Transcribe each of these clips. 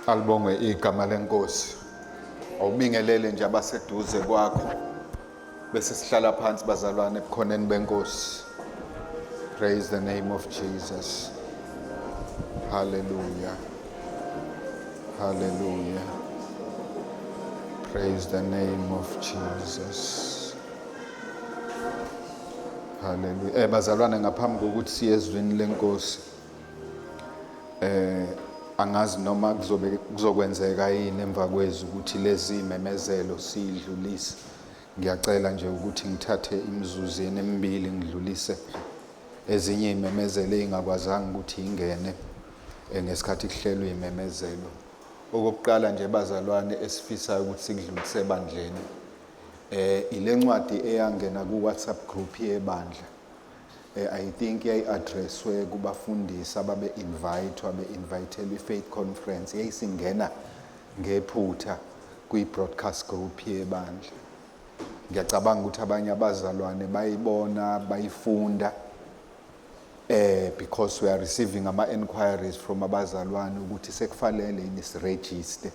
Alibongwe igama lenkosi. Awubingelele nje abaseduze kwakho. Bese sihlala phansi bazalwane ebukhoneni benkosi. Praise the name of Jesus. Hallelujah. Hallelujah. Praise the name of Jesus. Hallelujah. Bazalwane, ngaphambi kokuthi siye ezwini lenkosi, angazi noma kuzobe kuzokwenzeka yini emva kwezwi ukuthi lezi memezelo siyidlulise. Ngiyacela nje ukuthi ngithathe imizuzu emibili ngidlulise ezinye imemezelo ezingakwazanga ukuthi ingene ngesikhathi kuhlelwe imemezelo. Okokuqala nje bazalwane, esifisayo ukuthi sikudlulise ebandleni, ilencwadi eyangena ku WhatsApp group yebandla. I think yayi-addresswe kubafundisi ababe invite abe-invitelwe i-faith conference, yayisingena ngephutha kwi-broadcast group yebandla. Ngiyacabanga ukuthi abanye abazalwane bayibona, bayifunda, because we are receiving ama enquiries from abazalwane ukuthi sekufanele yini siregister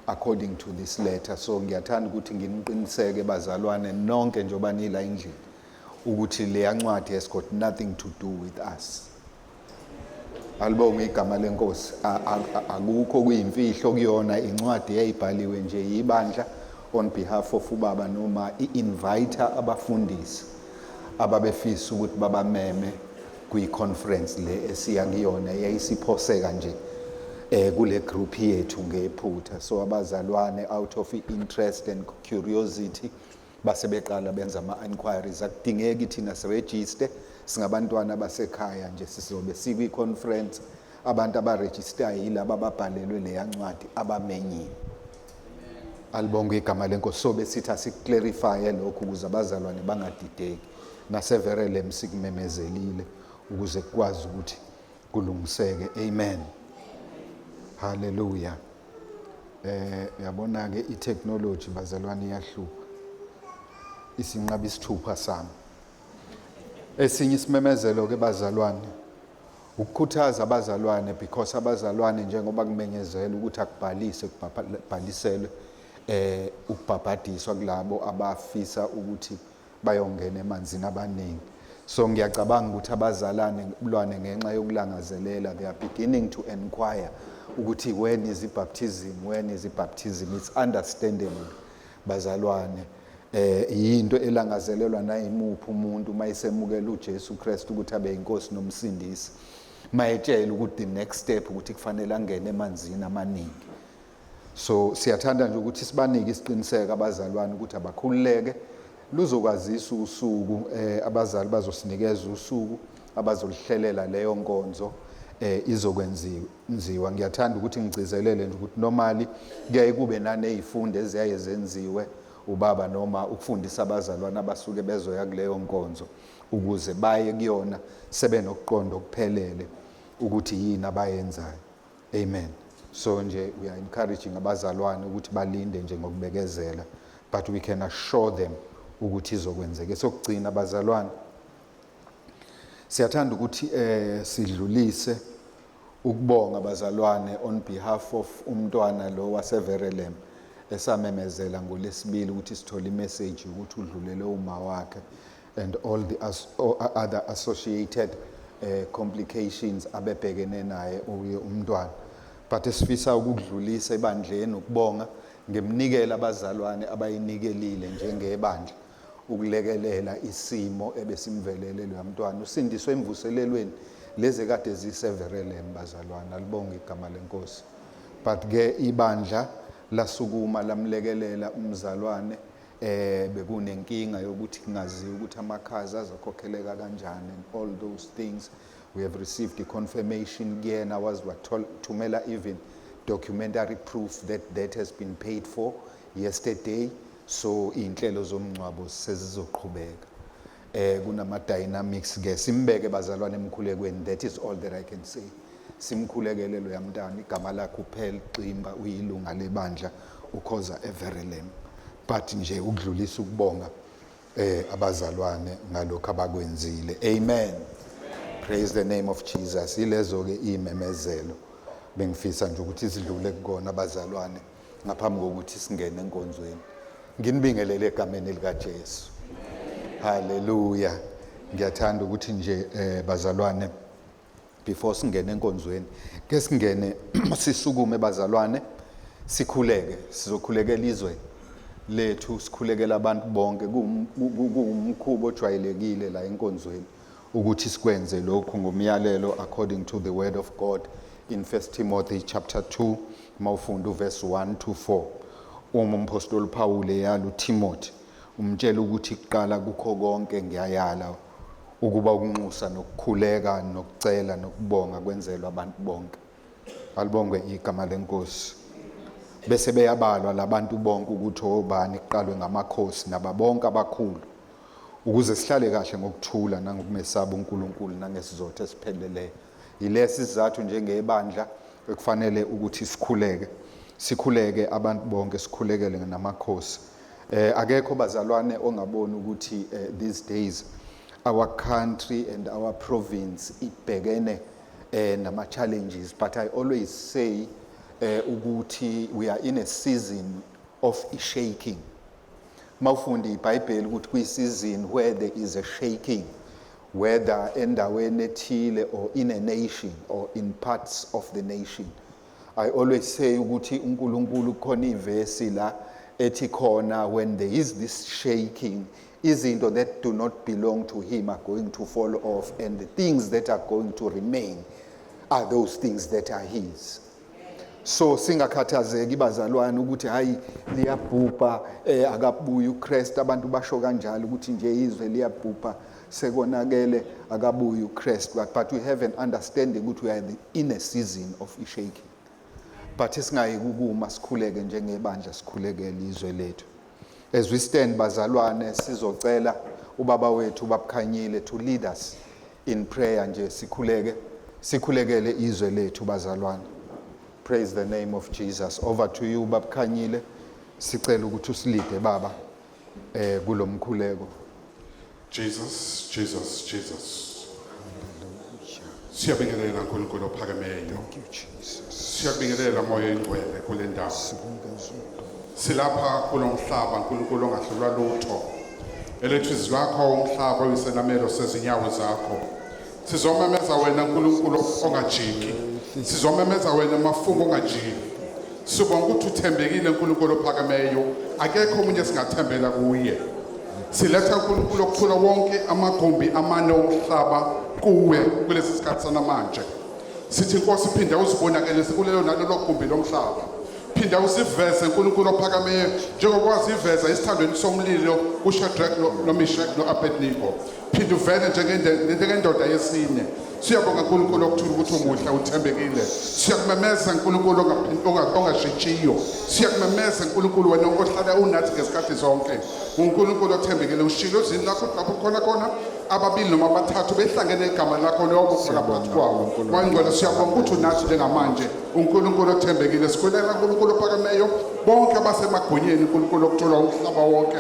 according to this letter. So ngiyathanda ukuthi nginiqiniseke bazalwane nonke njengoba nila endlini ukuthi leya ncwadi has got nothing to do with us. Alibonge igama lenkosi. Akukho kuyimfihlo kuyona, incwadi eyayibhaliwe nje yibandla on behalf of ubaba noma i-invite abafundisi ababefisa ukuthi babameme kwi-conference le esiya kuyona, yayisiphoseka nje kule group yethu ngephutha. So abazalwane, out of interest and curiosity, base beqala benza ama-inquiries. Akudingeki thina siregister, singabantwana basekhaya nje, sizobe sikwi-conference. Abantu abaregistayo yilaba ababhalelwe leya ncwadi, abamenyiwe. Alibonge igama lenkosi. So besithi asikuclarifye lokhu ukuze abazalwane bangadideki. NaseVerelem sikumemezelile ukuze kukwazi ukuthi kulungiseke. Amen, haleluya. Uyabona ke, i-technology bazalwane iyahlupha, isinqaba isithupha sami. Esinye isimemezelo ke bazalwane, ukukhuthaza abazalwane, because abazalwane, njengoba kumenyezela ukuthi akubhalise, kubhaliselwe ukubhabhadiswa kulabo abafisa ukuthi bayongena emanzini abaningi. So ngiyacabanga ukuthi abazalwane lwane, ngenxa yokulangazelela, they are beginning to enquire ukuthi when is i-baptism, when is i-baptism. It's understandable bazalwane, yinto elangazelelwa nayimuphi umuntu mayisemukela uJesu Kristu ukuthi abe inkosi nomsindisi, mayetshela ukuthi the next step ukuthi kufanele angene emanzini amaningi. So siyathanda nje ukuthi sibanike isiqiniseko abazalwane ukuthi abakhululeke, luzokwazisa usuku, abazali bazosinikeza usuku abazolihlelela leyo nkonzo izokwenziwa. Ngiyathanda ukuthi ngigcizelele nje ukuthi normally kuyaye kube nanezifundo eziyaye zenziwe ubaba noma ukufundisa abazalwane abasuke bezoya kuleyo nkonzo ukuze baye kuyona sebenokuqonda okuphelele ukuthi yini abayenzayo. Amen. So nje we are encouraging abazalwane ukuthi balinde nje ngokubekezela, but we can assure them ukuthi izokwenzeka. Sokugcina abazalwane, siyathanda ukuthi sidlulise ukubonga abazalwane on behalf of umntwana lo waseVerelem esamemezela ngolesibili ukuthi sithole imessage ukuthi udlulele uma wakhe and all the other associated complications abebhekene naye uye umntwana. But esifisa ukudlulisa ebandleni ukubonga ngeminikelo abazalwane abayinikelile njengebandla ukulekelela isimo ebesimvelele lo mntwana usindiswe emvuselelweni lezi kade ziseVerelem bazalwane. Alibonge igama lenkosi. But ke ibandla lasukuma lamlekelela umzalwane. Bekunenkinga yokuthi kungaziwa ukuthi amakhaza azokhokheleka kanjani and all those things. We have received the confirmation kuyena, wazi wathumela even documentary proof that that has been paid for yesterday. So inhlelo zomngcwabo sezizoqhubeka. Kunama dynamics ke, simbeke bazalwane emkhulekweni. That is all that I can say. Simkhulekele lo yamntana, igama lakhe uphel Ximba, uyilunga lebandla, ukhoza eVerelem. But nje ukudlulisa ukubonga abazalwane ngalokho abakwenzile. Amen, praise the name of Jesus. Ilezo ke imemezelo. Bengifisa nje ukuthi sidlule kukona bazalwane ngaphambi kokuthi singene enkonzweni. Nginibingelele egameni lika Jesu. Haleluya. Ngiyathanda ukuthi nje bazalwane, before singene enkonzweni, ke singene sisukume bazalwane, sikhuleke. Sizokhulekela izwe lethu, sikhulekela abantu bonke. Kuwumkhuba ojwayelekile la enkonzweni ukuthi sikwenze lokhu ngomyalelo according to the word of God in 1 Timothy chapter 2, mawufunda uverse 1 to 4, uma umpostoli Paul eyala uTimothy, umtshela ukuthi kuqala kukho konke ngiyayala ukuba ukunxusa nokukhuleka nokucela nokubonga kwenzelwa abantu bonke. Alibongwe igama lenkosi. Bese beyabalwa labantu bonke ukuthi obani, kuqalwe ngamakhosi nababonke abakhulu, ukuze sihlale kahle ngokuthula nangokumesaba uNkulunkulu nangesizotho esipheleleyo. Yilesi sizathu njengebandla ekufanele ukuthi sikhuleke, sikhuleke abantu bonke, sikhulekele namakhosi. Akekho bazalwane ongaboni ukuthi these days our country and our province ibhekene nama challenges, but I always say ukuthi we are in a season of shaking. Mawufunda iBhayibheli ukuthi kuyi season where there is a shaking, whether endaweni ethile or in a nation or in parts of the nation. I always say ukuthi uNkulunkulu khona ivesi la ethi khona when there is this shaking, izinto that do not belong to him are going to fall off, and the things that are going to remain are those things that are his. So singakhathazeki bazalwane ukuthi hayi liyabhubha, akabuyi uChrist. Abantu basho kanjalo ukuthi nje izwe liyabhubha, sekonakele, akabuyi uChrist, but we have an understanding ukuthi we are in a season of shaking. But singayi ukuma sikhuleke njengebandla, sikhulekele izwe lethu. As we stand bazalwane, sizocela ubaba wethu uBabkhanyile to lead us in prayer nje, sikhuleke, sikhulekele izwe lethu bazalwane. Praise the name of Jesus. Over to you Babkhanyile, sicela ukuthi usilide baba kulomkhuleko. Jesus, Jesus, Jesus. Siyabingelela uNkulunkulu ophakemeyo. Thank you Jesus. Siyabingelela moya engcwele kule ndawo. Silapha kulomhlaba uNkulunkulu ongahlulwa lutho. Elethu izwi lakho umhlaba uyisenamelo sezinyawo zakho. Sizomemeza wena uNkulunkulu ongajiki. Sizomemeza wena mafungo ongajiki. Sibonga ukuthi uthembekile uNkulunkulu ophakemeyo. Akekho omunye esingathembela kuye. Siletha uNkulunkulu okuthula wonke amagumbi amane omhlaba kuwe kulesi sikhathi sanamanje. Sithi Nkosi phinda uzibonakalise kulelo nalelo gumbi lomhlaba. Phinda usiveze uNkulunkulu ophakemeyo njengoba waziveza isithandweni somlilo kuShadrach noMeshach noAbednego. Phinda uvele njengendoda yesine. Siyabonga uNkulunkulu okuthula ukuthi umuhle uthembekile. Siyakumemeza uNkulunkulu ongashintshiyo. Siyakumemeza uNkulunkulu wena ohlala unathi ngesikhathi zonke. uNkulunkulu othembekile ushilo ezwini lakho lapho khona khona ababili noma abathathu behlangene igama lakho liyoba phakathi kwawo. Wangcwele siyabonga ukuthi unathi njengamanje uNkulunkulu othembekile. Sikhuleka uNkulunkulu ophakemeyo bonke abasemagunyeni uNkulunkulu okuthola umhlaba wonke.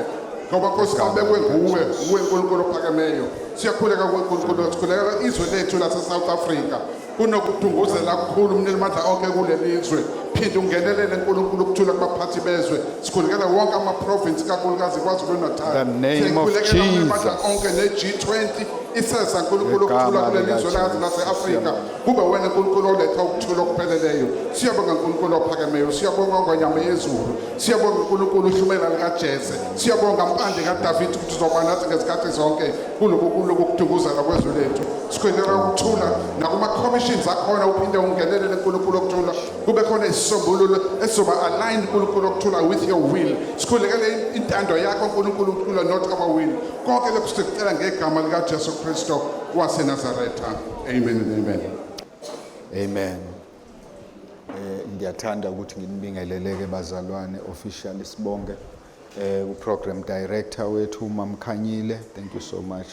Ngoba Nkosi babekwe nguwe, uwe uNkulunkulu ophakemeyo. Siyakhuleka kuNkulunkulu, sikhuleka izwe lethu lase South Africa. Kunokudunguzela kakhulu umnini-mandla onke kuleli zwe. Phinde ungenelele uNkulunkulu ukuthula kubaphathi bezwe. Sikhulekela wonke ama-province kakhulukazi KwaZulu-Natal. The name of Sikhulekela umnini-mandla Jesus. onke ne-G20 iseza uNkulunkulu ukuthula Igama kuleli zwe likaJesu. lase-Afrika. Kube wena uNkulunkulu oletha ukuthula okupheleleyo. Siyabonga uNkulunkulu ophakemeyo. Siyabonga ngonyama yezulu. Siyabonga uNkulunkulu uhlumela likaJese. Siyabonga mpande kaDavid ukuthi uzoba nathi ngezikhathi zonke kuloku kudunguzela kwezwe lethu. Sikhulekela ukuthula nakuma-commissions akhona uphinde ungenelele uNkulunkulu okuthula. Kube khona isisombululo esizoba aligned uNkulunkulu okuthula with your will. Sikhulekele intando yakho uNkulunkulu ukuthula, not our will. Konke lokhu sikucela ngegama likaJesu Kristo waseNazaretha. Amen and amen. Amen. Ngiyathanda ukuthi nginibingeleleke bazalwane officially, sibonge uprogram director wethu uMamkhanyile. Thank you so much.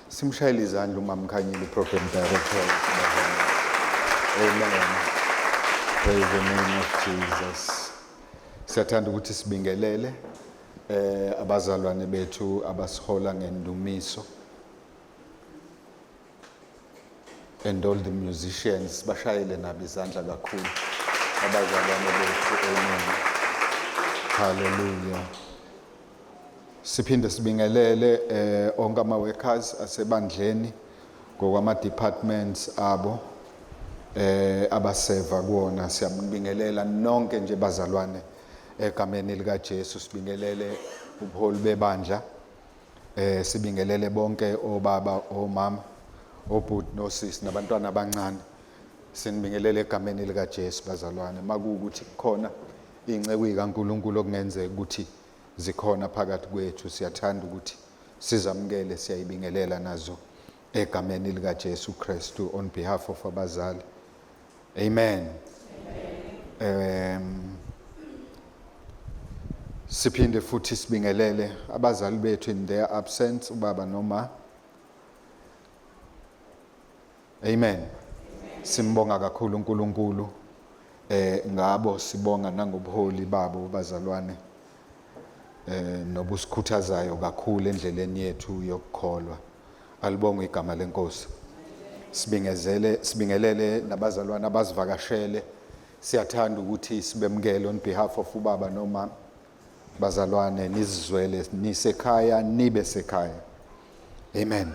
Simshayele izandla uMamkhanyile, uprogram director wethu bazalwane. Amen. Praise the name of Jesus. Siyathanda ukuthi sibingelele abazalwane bethu abasihola ngendumiso. And all the musicians, bashayele nabo izandla kakhulu abazalwane bethu. Amen, hallelujah. Siphinde sibingelele onke ama workers asebandleni ngokwama departments abo abaseva kuwona. Siyabingelela nonke nje bazalwane egameni lika Jesu. Sibingelele ubuholi bebandla, sibingelele bonke obaba, omama, obhuti nosisi nabantwana abancane. Sinibingelele egameni lika Jesu bazalwane. Makuwukuthi kukhona inceku kaNkulunkulu okungenzeka ukuthi zikhona phakathi kwethu, siyathanda ukuthi sizamukele, siyayibingelela nazo egameni lika Jesu Kristu on behalf of abazali. Amen. Siphinde futhi sibingelele abazali bethu in their absence, ubaba noma. Amen. Simbonga kakhulu uNkulunkulu ngabo, sibonga nangobuholi babo bazalwane nobusikhuthazayo kakhulu endleleni yethu yokukholwa. Alibongwe igama lenkosi. Sibingezele, sibingelele nabazalwane abazivakashele. Siyathanda ukuthi sibemukele on behalf of ubaba noma. Bazalwane, nizizwele nisekhaya, nibe sekhaya. Amen.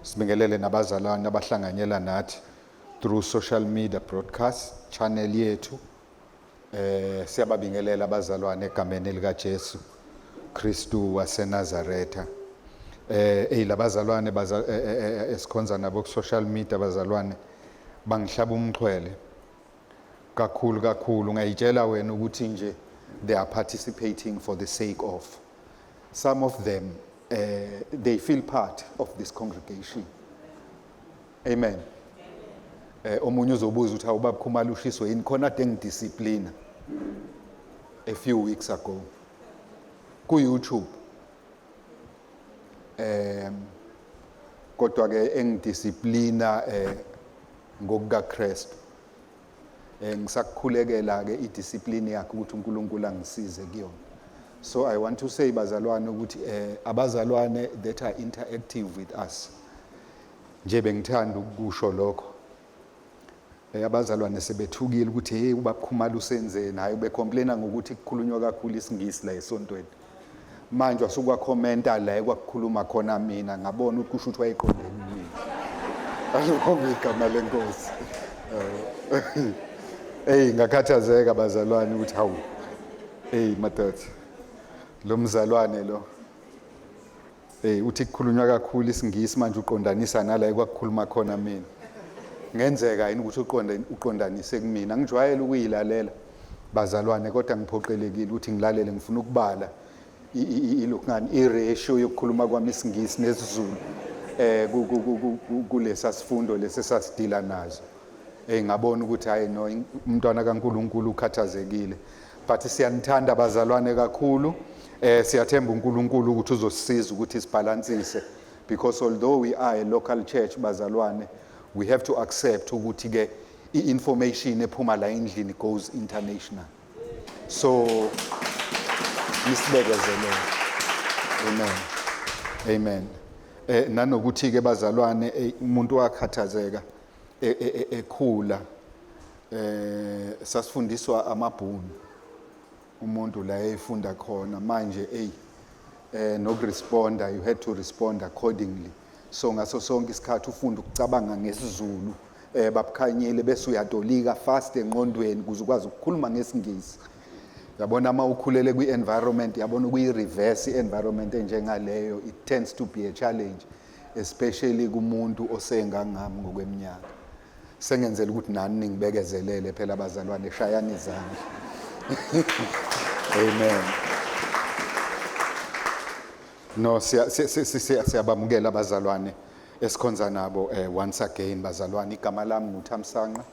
Sibingelele nabazalwane abahlanganyela nathi through social media broadcast channel yethu. Siyababingelela abazalwane egameni lika Jesu Kristu waseNazaretha. Labazalwane baza esikhonza nabo ku social media, bazalwane bangihlaba umxhwele kakhulu kakhulu. Ngayitshela wena ukuthi nje they are participating for the sake of some of them, they feel part of this congregation. Amen. Omunye uzobuza ukuthi awubaba Khumalo ushiswe yini khona ade ngidiscipline a few weeks ago ku YouTube, kodwa ke engidisciplina ngokuka Kristu. Ngisakukhulekela ke idiscipline yakhe ukuthi uNkulunkulu angisize kuyona. So I want to say bazalwane ukuthi abazalwane that are interactive with us nje, bengithanda ukusho lokho. Abazalwane sebethukile ukuthi hey, ubaba Khumalo usenzeni? Hayi, ubecomplaina ngokuthi kukhulunywa kakhulu isiNgisi la esontweni. Manje wasuka-commenta la ekwakukhuluma khona mina, ngabona ukuthi kusho ukuthi wayeqonde mina. Alibonge igama lenkosi. Hey, ngakhathazeka bazalwane ukuthi hawu, hey madoda, lo mzalwane lo uthi kukhulunywa kakhulu isiNgisi, manje uqondanisa nala ekwakukhuluma khona mina. Ngenzeka yini ukuthi uqonde uqondanise kumina? Ngijwayele ukuyilalela bazalwane, kodwa ngiphoqelekile ukuthi ngilalele. Ngifuna ukubala ilokhu ngani, i-ratio yokukhuluma kwami isiNgisi nesiZulu kulesa sifundo lesi sasidila nazo. Ngabona ukuthi hayi no, umntwana kaNkulunkulu ukhathazekile, but siyanithanda bazalwane kakhulu. Siyathemba uNkulunkulu ukuthi uzosisiza ukuthi sibalansise, because although we are a local church bazalwane, we have to accept ukuthi ke i-information ephuma la endlini goes international. So nisibekezelele. Amen, amen. Nanokuthi ke bazalwane, umuntu wakhathazeka ekhula, sasifundiswa amabhunu umuntu la efunda khona. Manje ey nokuresponda, you had to respond accordingly. So ngaso sonke isikhathi ufunda ukucabanga ngesiZulu babukhanyile, bese uyatolika fast engqondweni ukuze ukwazi ukukhuluma ngesiNgisi. Yabona, uma ukhulele kwi-environment, yabona, ukuyi-reverse i-environment enjengaleyo, it tends to be a challenge, especially kumuntu osengangami ngokweminyaka. Sengenzela ukuthi nani ningibekezelele phela abazalwane. Shayani izandla. Amen. No, siyabamukela abazalwane esikhonza nabo. Once again bazalwane, igama lami nguThamsanqa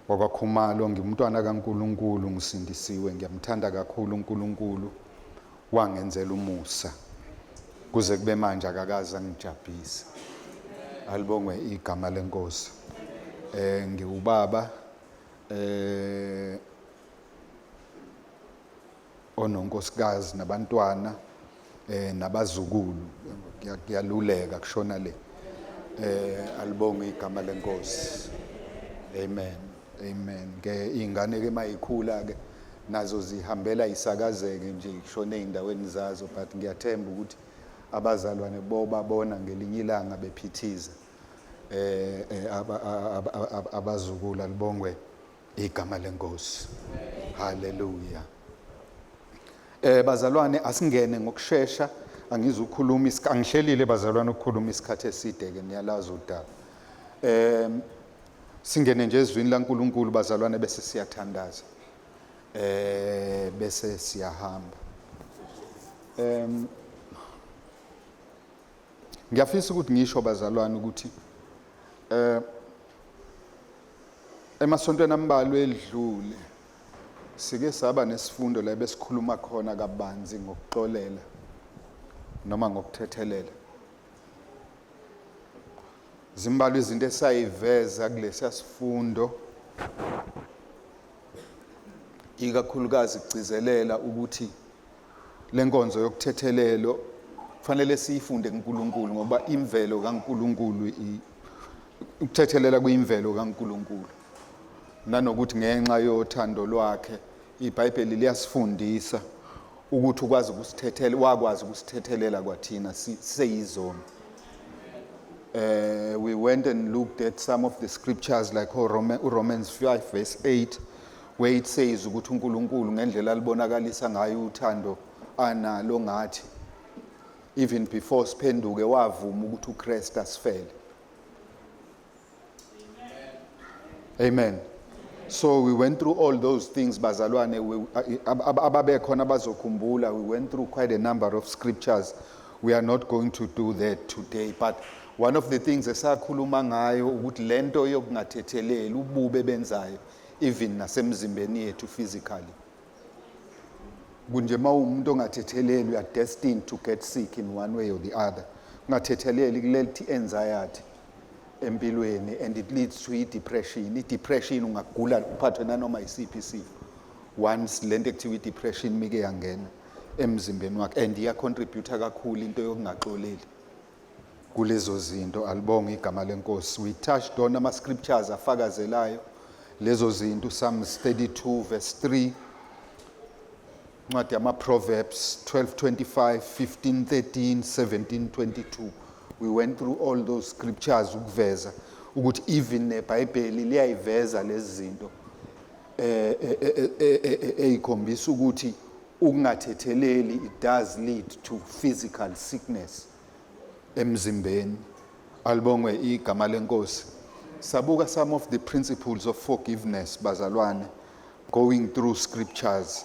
wakwaKhumalo. Ngimntwana kaNkulunkulu, ngisindisiwe, ngiyamthanda kakhulu uNkulunkulu. Wangenzela umusa kuze kube manje, akakaze angijabhise. Alibongwe igama lenkosi. Ngiwubaba ononkosikazi nabantwana nabazukulu. Kuyaluleka kushona le. Alibonge igama lenkosi. Amen. Amen. Ke ingane ke mayikhula ke nazo zihambela isakazeke nje ishone eindaweni zazo, but ngiyathemba ukuthi abazalwane bobabona ngelinye ilanga bephithiza abazukulu. Alibongwe igama lenkosi. Hallelujah. Bazalwane, asingene ngokushesha, angizukhuluma, angihlelile bazalwane ukukhuluma isikhathi eside ke, niyalazi udaba. Singene nje ezwini laNkuluNkulu bazalwane, bese siyathandaza. Bese siyahamba. Ngiyafisa ukuthi ngisho bazalwane ukuthi emasontweni ambalwa edlule sike saba nesifundo la besikhuluma khona kabanzi ngokuxolela noma ngokuthethelela. Zimbalwa izinto esayiveza kulesiya sifundo, ikakhulukazi kugcizelela ukuthi lenkonzo yokuthethelelo kufanele siyifunde kuNkulunkulu, ngoba imvelo kaNkulunkulu, ukuthethelela kuyimvelo kaNkulunkulu, nanokuthi ngenxa yothando lwakhe iBhayibheli liyasifundisa ukuthi ukwazi ukusithethela, wakwazi ukusithethelela kwathina seyizoni. We went and looked at some of the scriptures like Romans 5 verse 8, where it says ukuthi uNkulunkulu ngendlela alibonakalisa ngayo uthando analo ngathi, even before siphenduke, wavuma ukuthi uKristu asifele. Amen. So we went through all those things bazalwane, ababekhona bazokhumbula, we went through quite a number of scriptures. We are not going to do that today, but one of the things esakhuluma ngayo ukuthi lento yokungathetheleli ubube benzayo even nasemzimbeni yethu physically. Kunje mawumuntu ongathetheleli, you are destined to get sick in one way or the other. Ungathetheleli kulethi anxiety empilweni, and it leads to i-depression. I-depression, ungagula uphathwe nanoma isiphi isifo once lento ekuthiwa i-depression mike yangena emzimbeni wakhe, and iya-contribute kakhulu into yokungaxoleli kulezo zinto. Alibonge igama lenkosi. We touched on ama scriptures afakazelayo lezo zinto, Psalms 32 verse 3, incwadi yama Proverbs 12:25, 15:13, 17:22. We went through all those scriptures ukuveza ukuthi even neBhayibheli liyayiveza lezi zinto eyikhombisa ukuthi ukungathetheleli, it does lead to physical sickness emzimbeni. Alibongwe igama lenkosi. Sabuka some of the principles of forgiveness bazalwane, going through scriptures.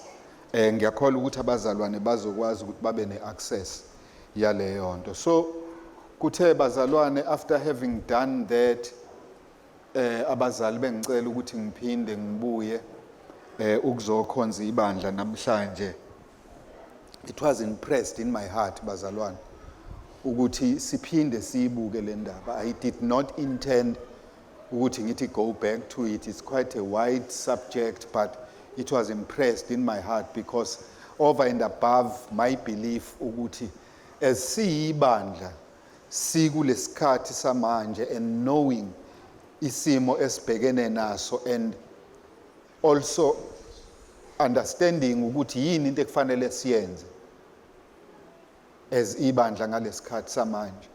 Ngiyakholwa ukuthi abazalwane bazokwazi ukuthi babe ne-access yaleyo nto. So kuthe bazalwane, after having done that, abazali bengicela ukuthi ngiphinde ngibuye ukuzokhonza ibandla namhlanje. It was impressed in my heart bazalwane ukuthi siphinde siyibuke le ndaba. I did not intend ukuthi ngithi go back to it. It's quite a wide subject, but it was impressed in my heart because over and above my belief ukuthi as siyibandla sikulesikhathi samanje and knowing isimo esibhekene naso and also understanding ukuthi yini into ekufanele siyenze as ibandla ngalesikhathi samanje.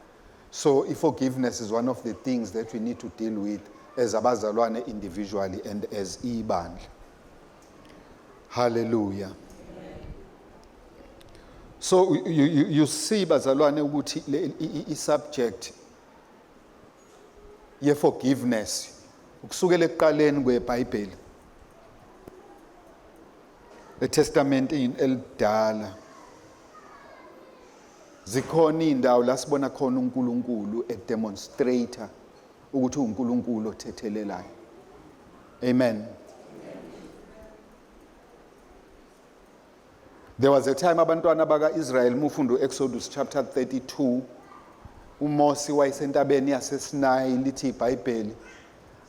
So i-forgiveness is one of the things that we need to deal with as abazalwane individually and as ibandla. Hallelujah. So you see bazalwane ukuthi i-subject ye-forgiveness ukusukela ekuqaleni kweBhayibheli, eTestamentini elidala, zikhona indawo la sibona khona uNkulunkulu e-demonstrate ukuthi uNkulunkulu othethelelayo. Amen. There was a time abantwana baka-Israel, mufunda uExodus chapter 32, uMose wayesentabeni yaseSinai. Lithi iBhayibheli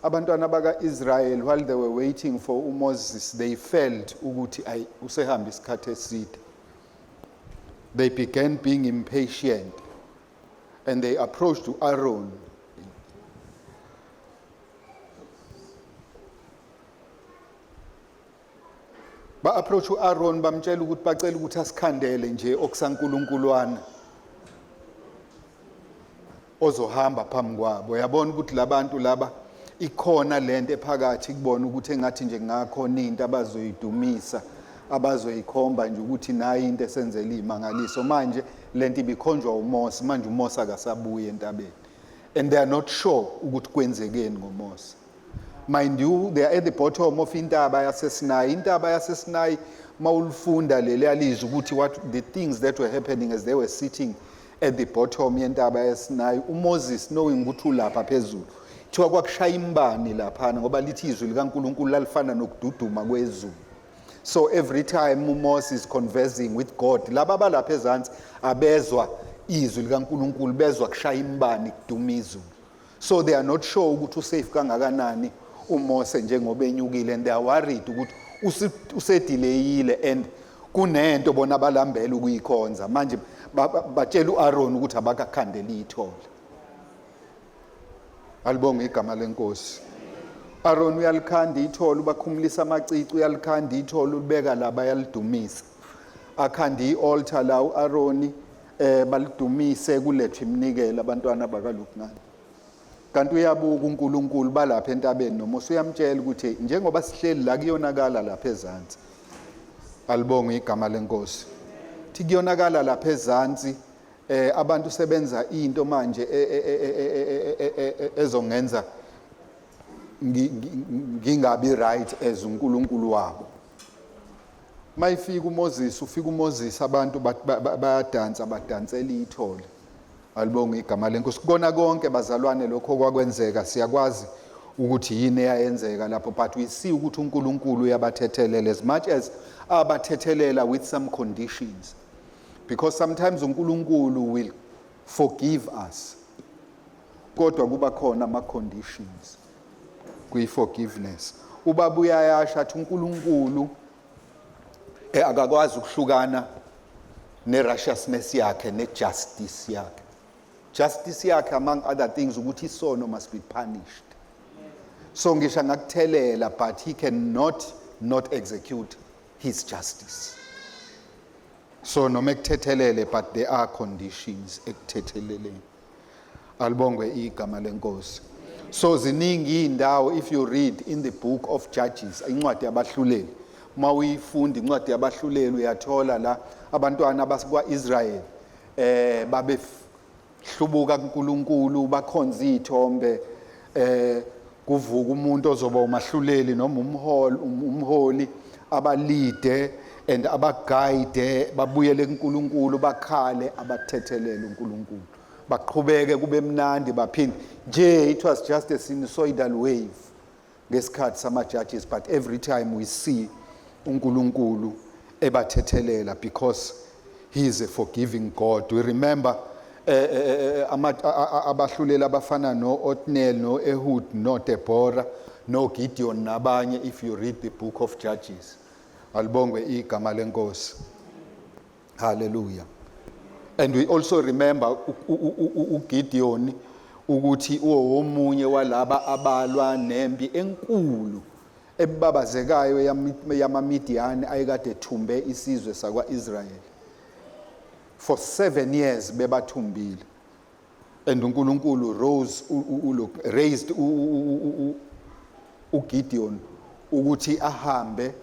abantwana baka-Israel, while they were waiting for uMoses, they felt ukuthi ay, usehamba isikhathi eside. They began being impatient and they approached Aaron. Ba-approach u-Aaron, bamtshela ukuthi bacela ukuthi asikhandele nje okusankulunkulwana ozohamba phambi kwabo. Yabona ukuthi labantu laba ikhona lento ephakathi kubona ukuthi engathi nje ngakhona into abazoyidumisa, abazoyikhomba nje ukuthi nayi into esenzela imangaliso. Manje lento ibikhonjwa uMose, manje uMose akasabuye entabeni and they are not sure ukuthi kwenzekeni ngoMose. Mind you, they are at the bottom of intaba yaseSinai. Intaba yaseSinai, mawulifunda leli alizwi ukuthi what the things that were happening as they were sitting at the bottom yentaba yaseSinai, uMoses knowing ukuthi ulapha phezulu, kuthiwa kwakushaya imbani laphana ngoba lithi izwi likaNkulunkulu lalifana nokududuma kwezulu. So every time uMoses is conversing with God, laba balapha ezansi abezwa izwi likaNkulunkulu, bezwa kushaya imbani, kuduma izulu. So they are not sure ukuthi usafe kangakanani uMose njengoba enyukile, and they are worried ukuthi usedelayile and kunento bona balambela ukuyikhonza. Manje batshela uAaron ukuthi abakakhandeli ithole. Alibonge igama lenkosi. Aaron uyalikhanda ithole, ubakhumulisa amacici, uyalikhanda ithole, ulibeka la, bayalidumisa. Akhanda i-altar la uAaron, balidumise, kulethwe iminikelo abantwana bakaLukman. Kanti uyabuka uNkulunkulu balapha entabeni noMose, uyamtshela ukuthi njengoba sihleli la kuyonakala lapha ezansi. Alibonge igama lenkosi. Thi kuyonakala lapha ezansi, abantu sebenza into manje ezongenza ngingabi right as uNkulunkulu wabo. Mayifika uMoses, ufika uMoses, abantu bayadansa, badansela ithole. Alibonge igama lenkosi. Kona konke bazalwane lokho kwakwenzeka, siyakwazi ukuthi yini eyayenzeka lapho, but we see ukuthi uNkulunkulu uyabathethelela as much as abathethelela with some conditions, because sometimes uNkulunkulu will forgive us, kodwa kuba khona ama conditions kwi forgiveness. Ubaba uyayasha athi uNkulunkulu akakwazi ukuhlukana ne-righteousness yakhe ne-justice yakhe. Justice yakhe, among other things, ukuthi isono must be punished. So ngisho ngakuthelela, but he cannot not execute his justice. So noma ekuthethelele, but there are conditions ekuthetheleleni. Alibongwe igama lenkosi. So ziningi indawo, if you read in the book of Judges, incwadi yabahluleli, mawuyifunda incwadi yabahluleli uyathola la abantwana bakwaIsrael babe hlubuka kuNkulunkulu, bakhonza izithombe, kuvuka umuntu ozoba umahluleli noma umholi abaleade and abaguide babuyele kuNkulunkulu, bakhale, abathethelele uNkulunkulu, baqhubeke kube mnandi, baphinde nje. It was just a sinusoidal wave ngesikhathi sama judges, but every time we see uNkulunkulu ebathethelela because he is a forgiving God. We remember abahluleli abafana no-Othniel, no-Ehud, no-Deborah, no-Gideon nabanye, if you read the book of Judges. Alibongwe igama lenkosi. Hallelujah. And we also remember uGideon ukuthi uwomunye walaba abalwa nempi enkulu ebabazekayo yamaMidiyani ayekade ethumbe isizwe sakwaIsrael. For 7 years bebathumbile, and uNkulunkulu rose raised uGideon ukuthi ahambe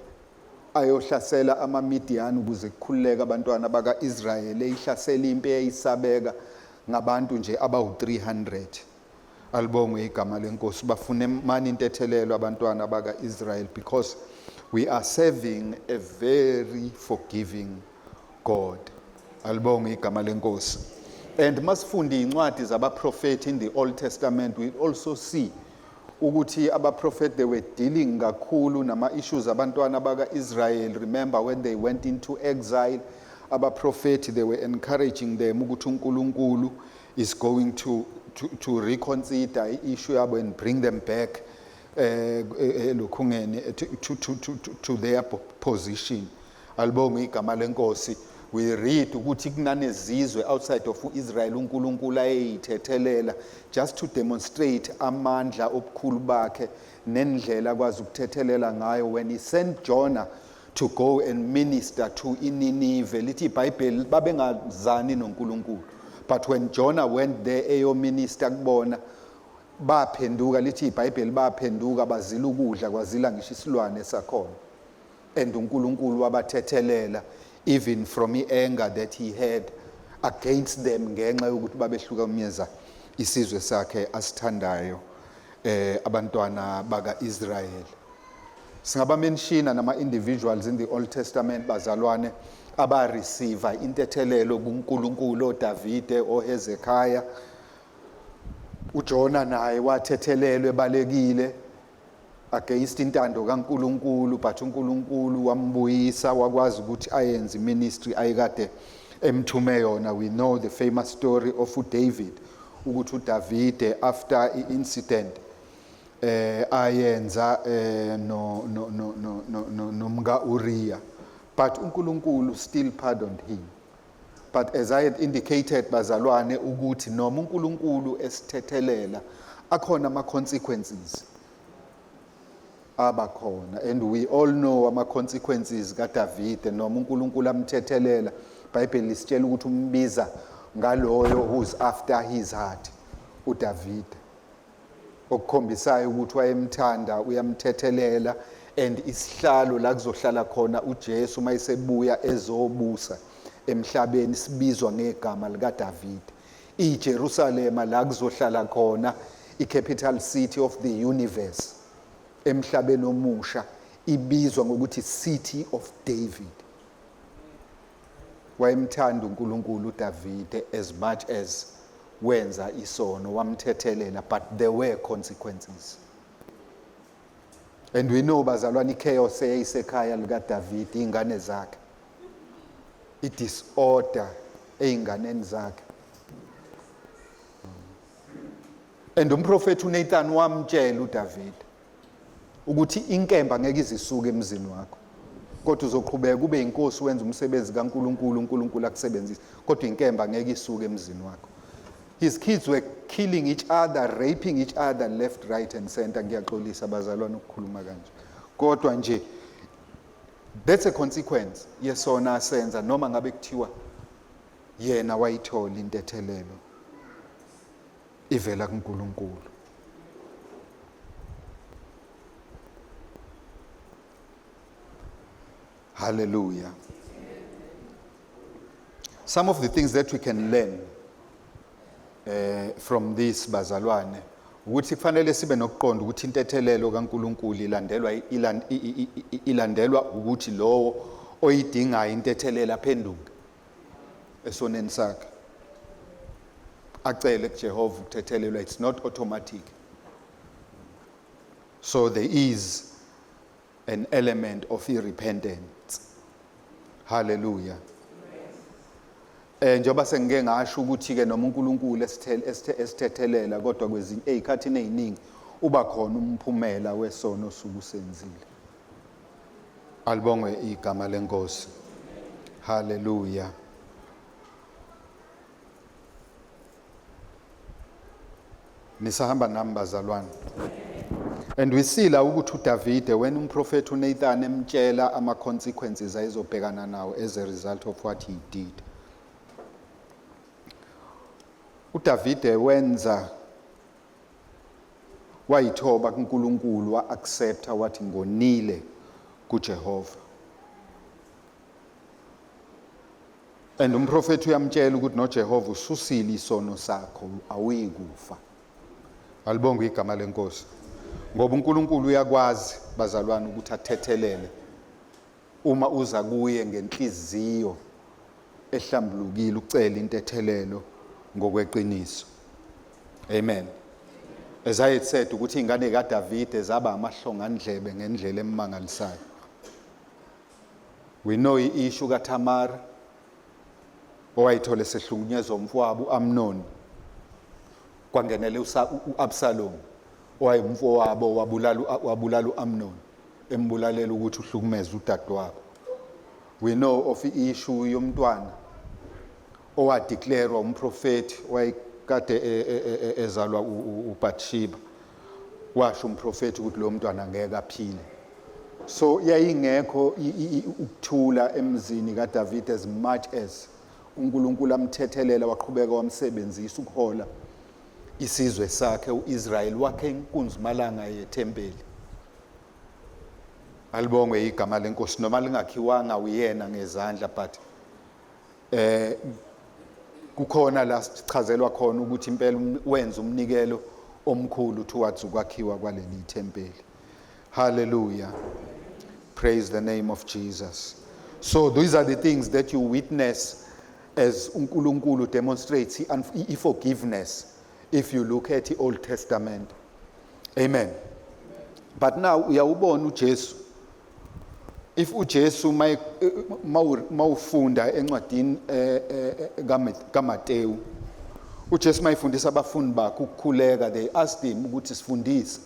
ayohlasela amaMidiyani ukuze kukhululeke abantwana bakaIsrael, eyihlasela impi eyayisabeka ngabantu nje abawu-300. Alibongwe igama lenkosi. Bafune mani intethelelo abantwana bakaIsrael, because we are serving a very forgiving God. Alibongwe igama lenkosi. And masifunde incwadi zabaprofeti in the Old Testament, we also see ukuthi abaprofeti, they were dealing kakhulu nama issues abantwana bakaIsrael. Remember when they went into exile, abaprofeti, they were encouraging them ukuthi uNkulunkulu is going to reconsider i-issue yabo and bring them back elokhungeni to their position. Alibonge igama lenkosi. We read ukuthi kunanezizwe outside of Israel uNkulunkulu ayeyithethelela just to demonstrate amandla obukhulu bakhe nendlela akwazi ukuthethelela ngayo when he sent Jonah to go and minister to iNinive. Lithi iBhayibheli babengazani noNkulunkulu, but when Jonah went there eyominister kubona, baphenduka. Lithi iBhayibheli baphenduka, bazila ukudla, kwazila ngisho isilwane sakhona, and uNkulunkulu wabathethelela even from i-anger that he had against them ngenxa yokuthi babehlukumeza isizwe sakhe asithandayo, abantwana baka-Israyeli. Singabamenshina nama individuals in the Old Testament, bazalwane, abareceive intethelelo kuNkulunkulu, oDavide, oHezekiah. uJona naye wathethelelwe, balekile against intando kaNkuluNkulu, but uNkulunkulu wambuyisa, wakwazi ukuthi ayenze ministry ayikade emthume yona. We know the famous story of uDavid, ukuthi uDavide after i-incident ayenza no no no no no no nomka Uriah, but uNkulunkulu still pardoned him. But as I had indicated, bazalwane, ukuthi noma uNkulunkulu esithethelela, akhona ama consequences abakhona, and we all know ama consequences kaDavid. Noma uNkulunkulu amthethelela, iBhayibheli lisitshela ukuthi umbiza ngaloyo who's after his heart uDavid, okukhombisayo ukuthi wayemthanda, uyamthethelela. And isihlalo la kuzohlala khona uJesu mayisebuya ezobusa emhlabeni sibizwa ngegama likaDavid. IJerusalema la kuzohlala khona icapital city of the universe emhlabeni omusha ibizwa ngokuthi City of David. Wayemthanda uNkulunkulu uDavide as much as wenza isono, wamthethelela, but there were consequences. And we know, bazalwane, ichaos eyayisekhaya likaDavid, ingane zakhe, i-disorder eyinganeni zakhe. And umprofethi uNathan wamtshela uDavid ukuthi inkemba ngeke izisuke emzini wakho, kodwa uzoqhubeka ube inkosi, wenza umsebenzi kaNkuluNkulu, uNkulunkulu akusebenzise, kodwa inkemba ngeke isuke emzini wakho. His kids were killing each other, raping each other left, right and center. Ngiyaxolisa, bazalwane, ukukhuluma kanje, kodwa nje that's a consequence yesona asenza, noma ngabe kuthiwa yena wayithola intethelelo ivela kuNkulunkulu. Hallelujah. Some of the things that we can learn from this, bazalwane, ukuthi kufanele sibe nokuqonda ukuthi intethelelo kaNkuluNkulu ilandelwa ilandelwa ukuthi lowo oyidingayo intethelelo aphenduke esoneni sakhe, acele kuJehova ukuthethelelwa. It's not automatic, so there is an element of repentance. Hallelujah. Njengoba sengike ngasho ukuthi ke noma uNkulunkulu esithethelela, kodwa kwezinye ezikhathini eziningi uba khona umphumela wesono osuke usenzile. Alibongwe igama lenkosi. Hallelujah. Nisahamba nami, bazalwane? And we see la ukuthi uDavide, when umprofeti uNathan emtshela ama consequences ayezobhekana nawo as a result of what he did, uDavide wenza wayithoba kuNkulunkulu, wa-accepta, wathi, "Ngonile kuJehova." And umprofeti uyamtshela ukuthi noJehova ususile isono sakho, awuyikufa. Alibonge igama lenkosi, ngoba uNkulunkulu uyakwazi, bazalwane, ukuthi athethelele uma uza kuye ngenhliziyo ehlambulukile, ucela intethelelo ngokweqiniso. Amen. As I had said ukuthi ingane kaDavide zaba amahlongandlebe ngendlela emangalisayo. We know i-issue kaThamara owayithola esehlukunyezwa umfowabo uAmnon, kwangenele uAbsalom owayemfowabo, wabulala uAmnon, embulalela ukuthi uhlukumeza udadewabo. We know of i-issue yomntwana owadeclarewa umprofeti owayekade ezalwa uBathsheba, washo umprofeti ukuthi lo mntwana ngeke aphile. So yayingekho ukuthula emzini kaDavid as much as uNkulunkulu amthethelela, waqhubeka wamsebenzisa ukuhola isizwe sakhe uIsrael, wakhe inkunzimalanga yethempeli. Alibongwe igama lenkosi, noma lingakhiwanga uyena ngezandla, but kukhona la sichazelwa khona ukuthi impela wenza umnikelo omkhulu towards ukwakhiwa kwaleli thempeli. Hallelujah. Praise the name of Jesus. So these are the things that you witness as uNkulunkulu demonstrates i-forgiveness if you look at the Old Testament. Amen. But now uyawubona uJesu, if uJesu mawufunda encwadini kaMateyu, uJesu mayifundisa abafundi bakhe ukukhuleka, they asked him ukuthi sifundise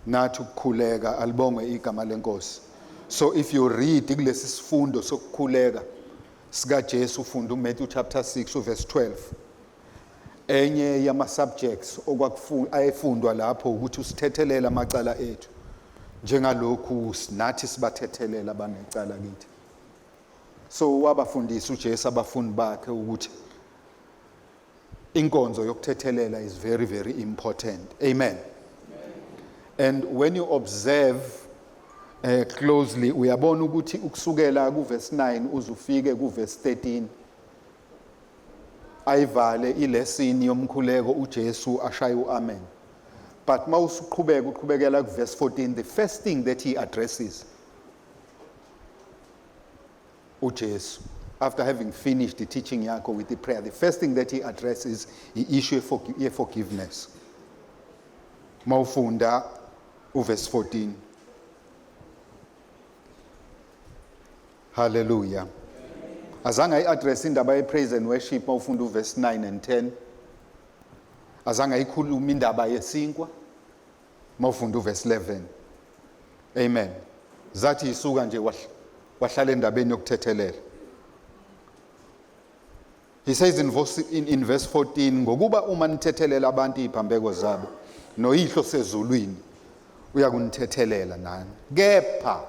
nathi ukukhuleka. Alibongwe igama lenkosi. So if you read kulesi sifundo sokukhuleka sika Jesu, ufunda uMatthew chapter 6 verse 12, enye yama subjects ayefundwa lapho ukuthi usithethelela amacala ethu njengalokhu nathi sibathethelela abanecala kithi. So wabafundisa uJesu abafundi bakhe ukuthi inkonzo yokuthethelela is very, very important. Amen. And when you observe closely, uyabona ukuthi ukusukela ku verse 9 uzufike ku verse 13, ayivale ilesson yomkhuleko uJesu, ashaye uamen. But mawusuqhubeka uqhubekela ku verse 14, the first thing that he addresses uJesu after having finished the teaching yakho with the prayer, the first thing that he addresses the issue of forgiveness. Mawufunda uverse 14. Hallelujah. Azange ayi-address indaba ye-praise and worship mawufunda uverse 9 and 10. Azange ayikhuluma indaba yesinkwa mawufunda uverse 11. Amen. Zathi isuka nje wahlala endabeni yokuthethelela. He says in verse 14, "Ngokuba uma nithethelela abantu iziphambeko zabo, noyihlo sezulwini uyakunithethelela nani. Kepha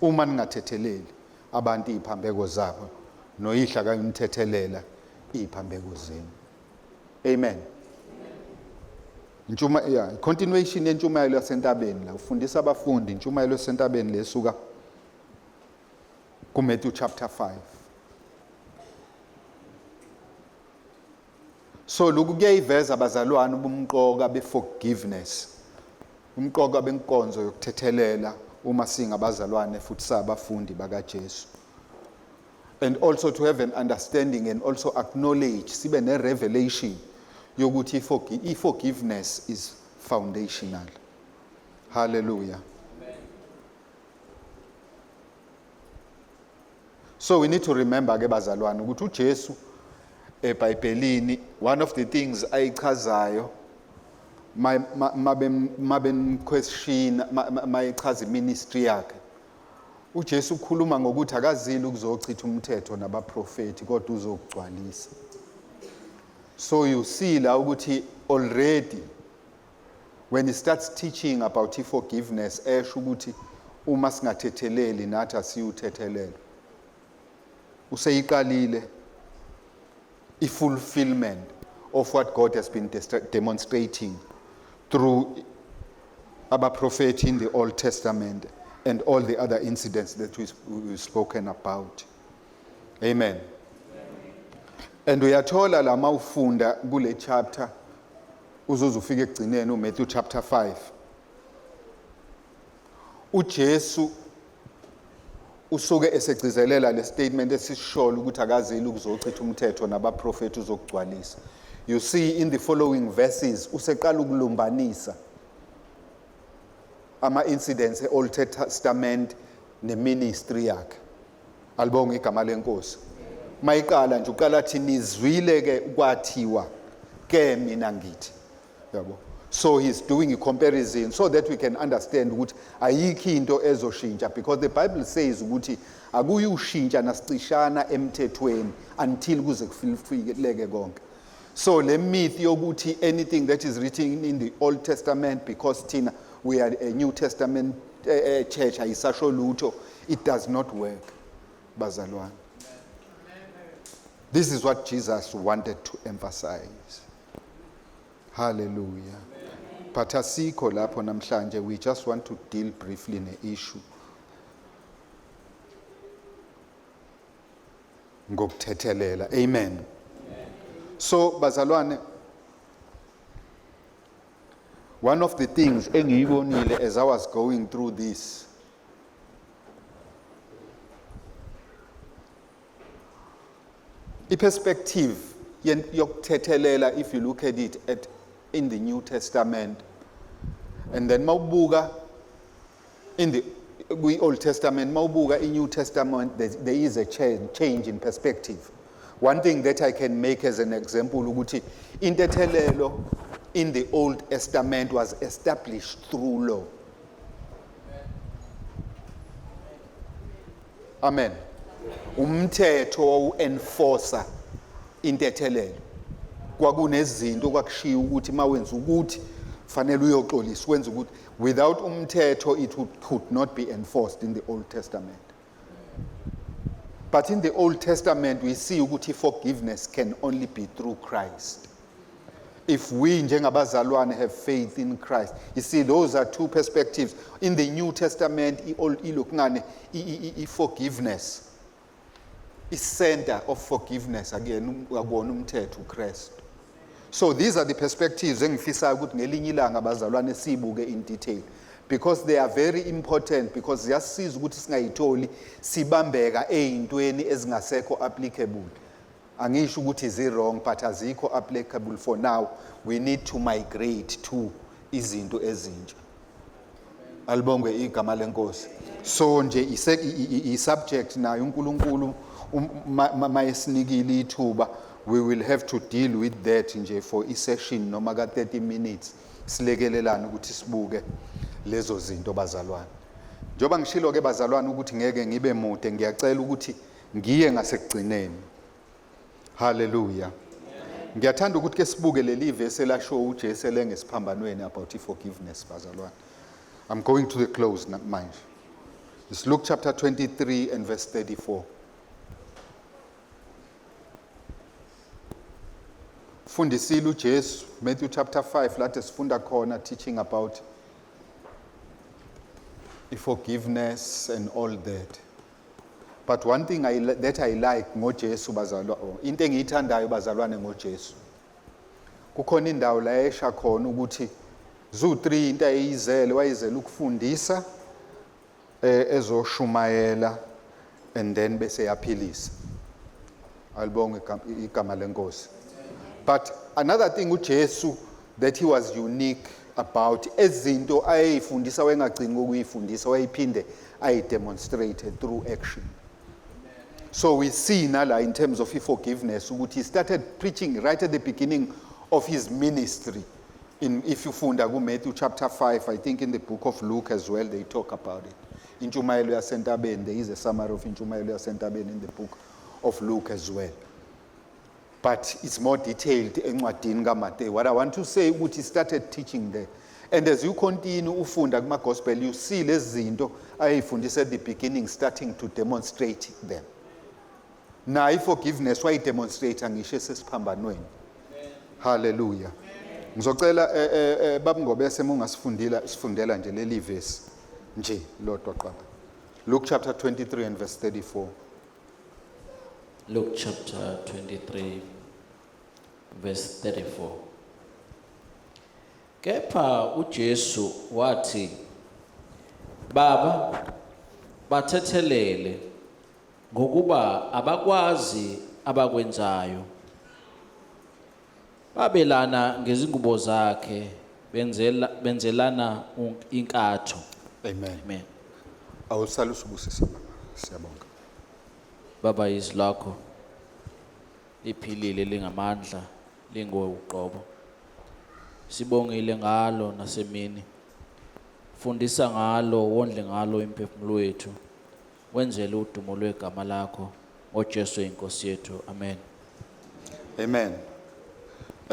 uma ningathetheleli abantu iziphambeko zabo, noyihla akayunithethelela iziphambeko zenu." Amen. Intshuma, yeah, continuation yentshumayelo yasentabeni la ufundisa abafundi intshumayelo yasentabeni lesuka kuMatthew chapter 5. So lokhu kuyayiveza, abazalwane, ubumqoka beforgiveness, umqoka benkonzo yokuthethelela uma singabazalwane futhi sabafundi bakaJesu, and also to have an understanding and also acknowledge, sibe ne-revelation yokuthi i-forgiveness is foundational. Hallelujah. So we need to remember ke, bazalwane, ukuthi uJesu eBhayibhelini, one of the things ayichazayo mabe question, mayichaza iministry yakhe, uJesu ukhuluma ngokuthi akazili ukuzochitha umthetho nabaprofeti, kodwa uzokugcwalisa. So you see la ukuthi already when he starts teaching about forgiveness, esho ukuthi uma singathetheleli nathi asiyuthethelelo, useyiqalile i-fulfillment of what God has been demonstrating through abaprofeti in the Old Testament and all the other incidents that we've spoken about. Amen. And uyathola la mawufunda kule chapter uzoze ufike ekugcineni, uMatthew chapter 5, uJesu usuke esegcizelela le statement esisisholo ukuthi akazeli ukuzochitha umthetho nabaprofeti, uzokugcwalisa. You see, in the following verses useqala ukulumbanisa ama-incidents e-Old Testament neministry yakhe. Alibonge igama lenkosi. Mayiqala nje, uqala athi, "Nizwile ke kwathiwa, ke mina ngithi," yabo. So he's doing a comparison so that we can understand ukuthi ayikho into ezoshintsha, because the Bible says ukuthi akuyushintsha nasicishana emthethweni until kuze kufikeke konke. So le myth yokuthi anything that is written in the Old Testament, because thina we are a New Testament Church ayisasho lutho. It does not work, bazalwane. This is what Jesus wanted to emphasize. Hallelujah. But asikho lapho namhlanje, we just want to deal briefly ne-issue ngokuthethelela. Amen. So bazalwane, one of the things engiyibonile as I was going through this, i-perspective yokuthethelela, if you look at it in the New Testament, and then mawubuka in the kwi-Old Testament, mawubuka i-New Testament, there is a change in perspective. One thing that I can make as an example ukuthi intethelelo in the Old Testament was established through law. Amen. Umthetho wawu-enforcer intethelelo. Kwakunezinto kwakushiya ukuthi mawenza ukuthi fanele uyoxolisa, wenza ukuthi without umthetho it could not be enforced in the Old Testament. But in the Old Testament we see ukuthi forgiveness can only be through Christ. If we njengabazalwane have faith in Christ. You see, those are two perspectives. In the New Testament, ilokungane, i-forgiveness, i-center of forgiveness, again, akuwona umthetho uKristu. So these are the perspectives engifisayo ukuthi ngelinye ilanga abazalwane sibuke in detail, because they are very important, because ziyasisiza ukuthi singayitholi sibambeka ey'ntweni ezingasekho applicable. Angisho ukuthi zi-wrong, but azikho applicable for now. We need to migrate to izinto ezintsha. Alibongwe igama lenkosi. So nje i-subject nayo uNkulunkulu mayesinikile ithuba, we will have to deal with that nje for i-session noma ka 30 minutes, silekelelane ukuthi sibuke lezo zinto bazalwane. Njengoba ngishilo ke bazalwane ukuthi ngeke ngibe mude, ngiyacela ukuthi ngiye ngasekugcineni. Hallelujah. Ngiyathanda ukuthi ke sibuke leli verse elasho uJesu elengesiphambanweni about forgiveness bazalwane. I'm going to the close manje. It's Luke chapter 23 and verse 34. Fundisile uJesu Matthew chapter 5 lapho sifunda khona teaching about forgiveness and all that. But one thing that I like ngoJesu bazalwane, into engiyithandayo bazalwane ngoJesu, kukhona indawo la esha khona ukuthi zu3 into ayizele, wayizela ukufundisa, ezoshumayela, and then bese yaphilisa. Alibonge igama lenkosi. But another thing uJesu that he was unique about, ezinto ayeyifundisa wayengagcini ngokuyifundisa, wayephinde ayidemonstrate through action. So we see nala in terms of forgiveness ukuthi he started preaching right at the beginning of his ministry. If you funda ku Matthew chapter 5, I think in the book of Luke as well, they talk about it. Intshumayelo yasentabeni, there is a summary of intshumayelo yasentabeni in the book of Luke as well. But it's more detailed encwadini kaMateyu. What I want to say ukuthi he started teaching there. And as you continue ufunda kuma gospel, you see lezi zinto ayifundisa at the beginning starting to demonstrate them. Nayi forgiveness wayidemonstrate ngisho esesiphambanweni. Hallelujah. Ngizocela babungobese uma ungasifundila sifundela nje leli verse nje lodwa qaba. Luke chapter 23 and verse 34. Luke chapter 23 verse 34. Kepha uJesu wathi, Baba, bathethelele ngokuba abakwazi abakwenzayo. Babelana ngezingubo zakhe, benzelana inkatho. Amen. Amen. Awusale usibusise baba. Siyabonga. Baba, izwi lakho liphilile, lingamandla, linguwe uqobo. Sibongile ngalo nasemini. Fundisa ngalo, wondle ngalo imphefumulo wethu. Wenzele udumo lwegama lakho ngoJesu inkosi yethu. Amen. Amen.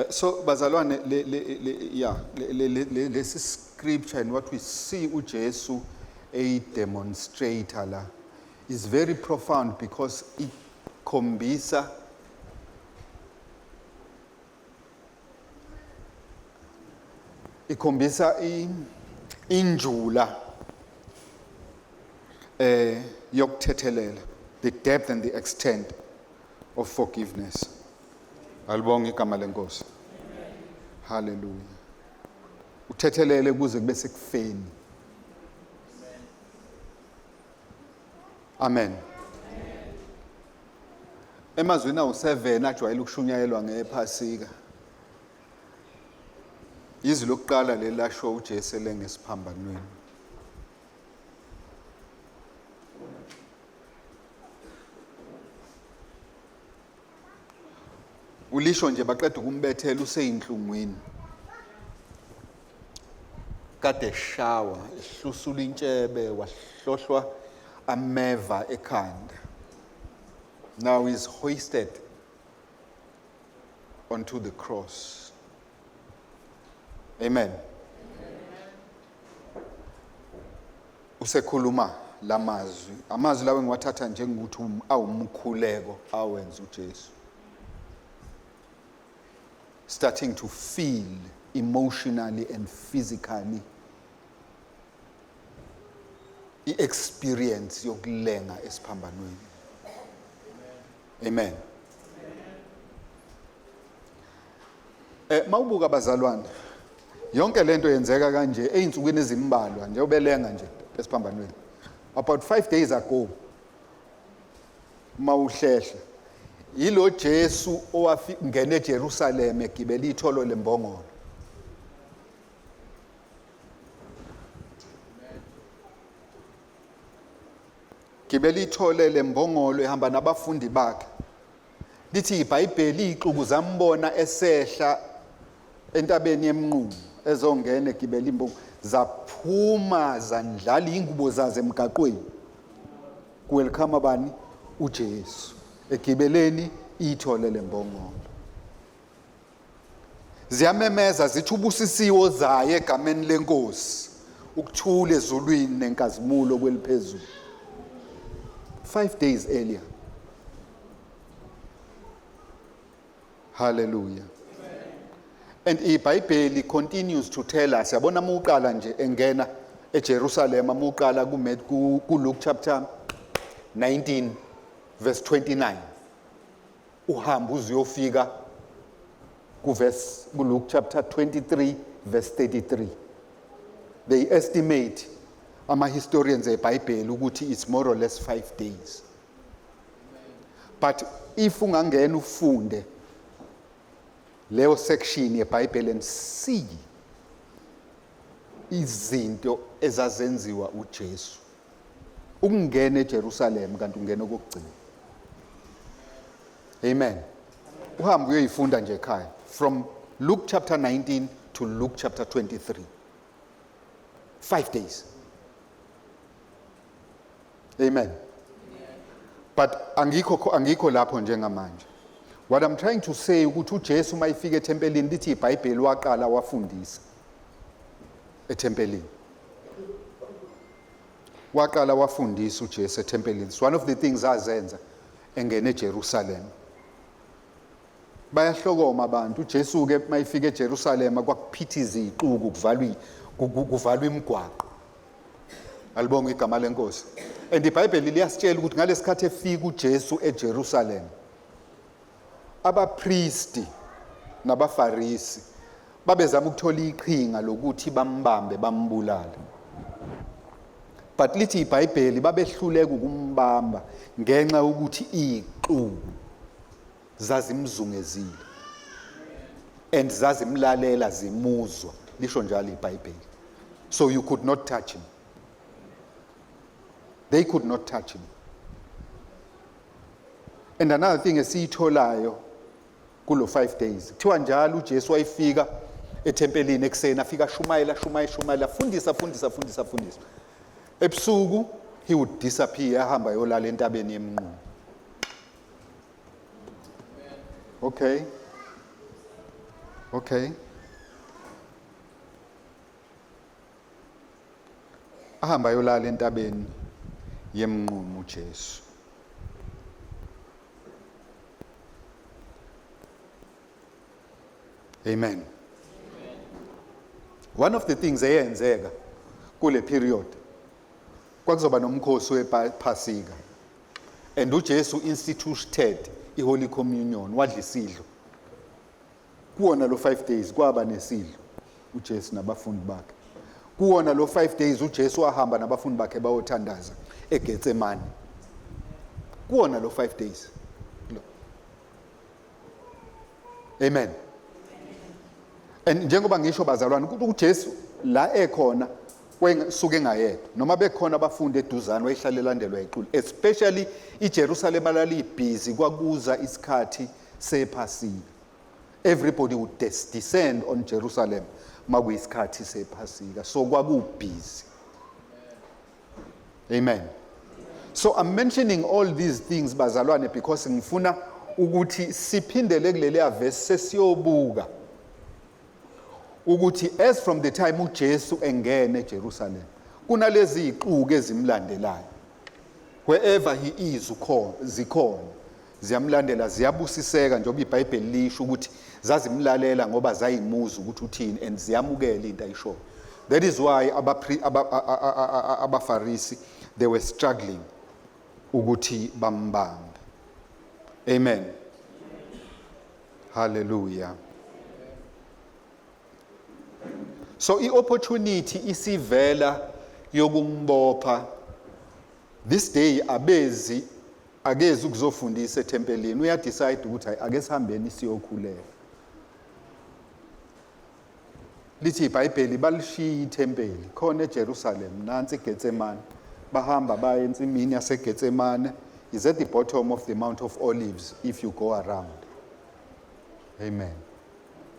So bazalwane, le le le yeah le le le lesi scripture and what we see uJesu eyi-demonstrator la is very profound because ikhombisa ikhombisa injula yokuthethelela, the depth and the extent of forgiveness. Alibonge igama lenkosi. Hallelujah. Uthethelele kuze kube sekufeni. Amen. Emazwini awu7 ajwayele ukushunyayelwa ngePhasika. Izwi lokuqala lelasho uJesu elengesiphambanweni. Ulisho nje baqeda ukumbethela useyinhlungwini. Kade eshawa, ehlusula intshebe, wahlohlwa ameva ekhanda. Now he's hoisted onto the cross. Amen. Usekhuluma lamazwi, amazwi lawo engiwathatha njengokuthi awumkhuleko awenza uJesu. Starting to feel emotionally and physically i-experience yokulenga esiphambanweni. Amen. Mawubuka abazalwane, yonke lento yenzeka kanje einsukwini ezimbalwa nje ubelenga nje esiphambanweni. About 5 days ago mawuhlehla yilo Jesu owafingena eJerusalem egibela itholo lembongolo. Gibela ithole lembongolo ehamba nabafundi bakhe. Lithi iBhayibheli ixuku zambona esehla entabeni yemnqumo ezongena egibela imbongolo, zaphuma zandlala ingubo zazo emgaqweni. Welcome bani uJesu egibeleni ithole lembongolo. Ziyamemeza zithi ubusisiwe ozayo egameni lenkosi, ukuthula ezulwini nenkazimulo kweliphezulu. 5 days earlier. Hallelujah. And iBhayibheli continues to tell us, yabona muqala nje engena eJerusalem, muqala ku Luke chapter 19 verse 29. Uhamba uzuyofika ku verse ku Luke chapter 23 verse 33. They estimate, ama historians eBhayibheli, ukuthi it's more or less 5 days. But if ungangena ufunde leyo section yeBhayibheli and see izinto ezazenziwa uJesu ukungena eJerusalem, kanti ungena okugcina. Amen. Uhamba uyoyifunda nje ekhaya from Luke chapter 19 to Luke chapter 23, 5 days. Amen. But angikho lapho njengamanje. What I'm trying to say ukuthi uJesu mayifika ethempelini, lithi iBhayibheli waqala wafundisa ethempelini. Waqala wafundisa uJesu ethempelini. It's one of the things azenza engene eJerusalem. Bayahlokoma abantu. uJesu ke mayifika eJerusalem kwakuphithiza iziquku, kuvalwa imigwaqo. Alibonge igama lenkosi. And iBhayibheli liyasitshela ukuthi ngalesikhathi efika uJesu eJerusalem, abapristi nabaFarisi babezama ukuthola iqhinga lokuthi bambambe bambulale. But lithi iBhayibheli babehluleka ukumbamba ngenxa yokuthi ixuku zazimzungezile and zazimlalela zimuzwa, lisho njalo iBhayibheli. So you could not touch him. They could not touch him. And another thing esiyitholayo kulo 5 days, kuthiwa njalo uJesu wayefika ethempelini ekuseni, afika shumayela shumayela shumayela, fundisa fundisa fundisa fundisa. Ebusuku he would disappear, ahamba yolala entabeni yemnqumo. Okay. Okay. Ahamba ayolala entabeni yemnqumo uJesu. Amen. One of the things eyenzeka kule period, kwakuzoba nomkhosi wePhasika, and uJesu instituted iHoly Communion, wadla isidlo kuwona lo 5 days. Kwaba nesidlo uJesu nabafundi bakhe kuwona lo 5 days. UJesu wahamba nabafundi bakhe bayothandaza eGetsemane kuwona lo 5 days lo. Amen. And njengoba ngisho, bazalwane, ukuthi uJesu la ekhona suke engayedwa, noma bekhona abafundi eduzane, wayehlale elandelwa ixuku, especially iJerusalema lalibhizi. Kwakuza isikhathi sePhasika. Everybody would descend on Jerusalem makuyisikhathi sePhasika, so kwakubhizi. Amen. So I'm mentioning all these things, bazalwane, because ngifuna ukuthi siphindele kuleliya verse, sesiyobuka ukuthi as from the time uJesu engene eJerusalem, kunalezi ixuku ezimlandelayo. Wherever he is, ukhona, zikhona, ziyamlandela, ziyabusiseka, njengoba iBhayibheli lisho ukuthi zazimlalela ngoba zayimuza ukuthi uthini and ziyamukela into ayishoyo. That is why abaFarisi, they were struggling ukuthi bambambe. Amen, hallelujah. So i-opportunity isivela yokumbopha. This day abezi, akezi ukuzofundisa ethempelini, uyadecide ukuthi hayi, ake sihambeni siyokhuleka. Lithi iBhayibheli balishiya ithempeli khona eJerusalem, nansi iGetsemane. Bahamba baye ensimini yaseGetsemane, is at the bottom of the Mount of Olives if you go around. Amen.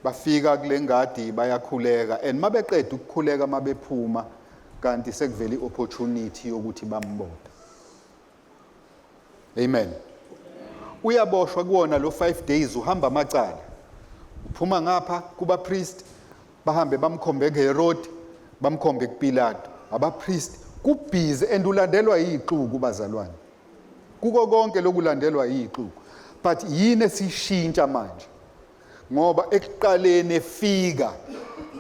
Bafika kule ngadi, bayakhuleka, and mabeqeda ukukhuleka, mabephuma, kanti sekuvela i-opportunity yokuthi bambophe. Amen. Uyaboshwa kuwona lo 5 days. Uhamba amacala, uphuma ngapha kuba priest, bahambe bamkhombe kuHerod, bamkhombe kuPilato, abapriest kubhizi, and ulandelwa yixuku, bazalwane. Kuko konke lokulandelwa yixuku, but yini esishintsha manje? Ngoba ekuqaleni efika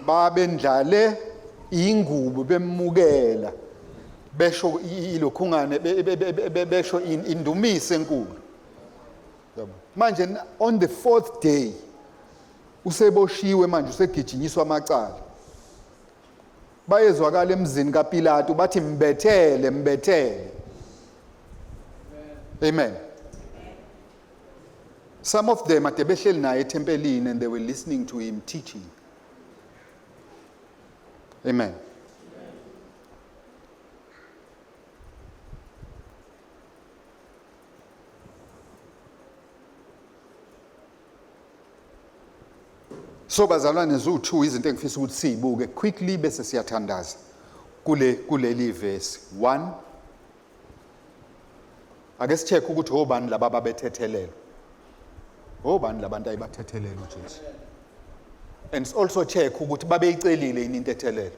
babendlale ingubo, bemukela, besho ilokhungane, besho indumiso enkulu. Yabo. Manje on the fourth day useboshiwe, manje usegijinyiswa amacala. Bayezwakala emzini kaPilato bathi, "Mbethele, mbethele." Amen. Some of them ade behleli naye ethempelini and they were listening to him teaching. Amen. So bazalwane, ziwu-2 izinto engifisa ukuthi siyibuke quickly bese siyathandaza kuleli verse. 1, ake sicheck ukuthi obani laba babethethelelwa, obani labantu ayibathethelela uJesu, and also check ukuthi babeyicelile yini intethelelo,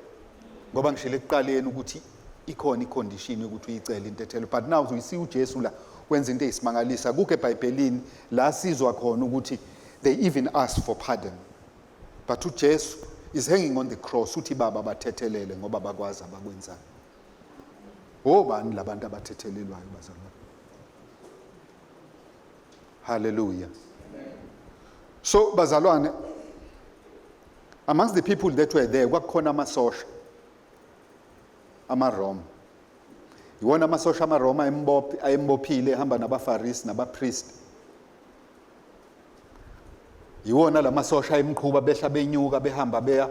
ngoba ngishilo ekuqaleni ukuthi ikhona icondition yokuthi uyicele intethelelo. But now we see uJesu la wenza into eyisimangalisa kukho eBhayibhelini la sizwa khona ukuthi they even asked for pardon, but uJesu is hanging on the cross, uthi, "Baba, bathethelele ngoba bakwazi abakwenzayo." Obani labantu abathethelelwayo, bazalwane? Hallelujah. So bazalwane, amongst the people that were there kwakukhona amasosha amaRoma. Iwona amasosha amaRoma ayembophile, ehamba nabaFarisi nabapriest. Iwona lamasosha ayemqhuba, behla benyuka, behamba beya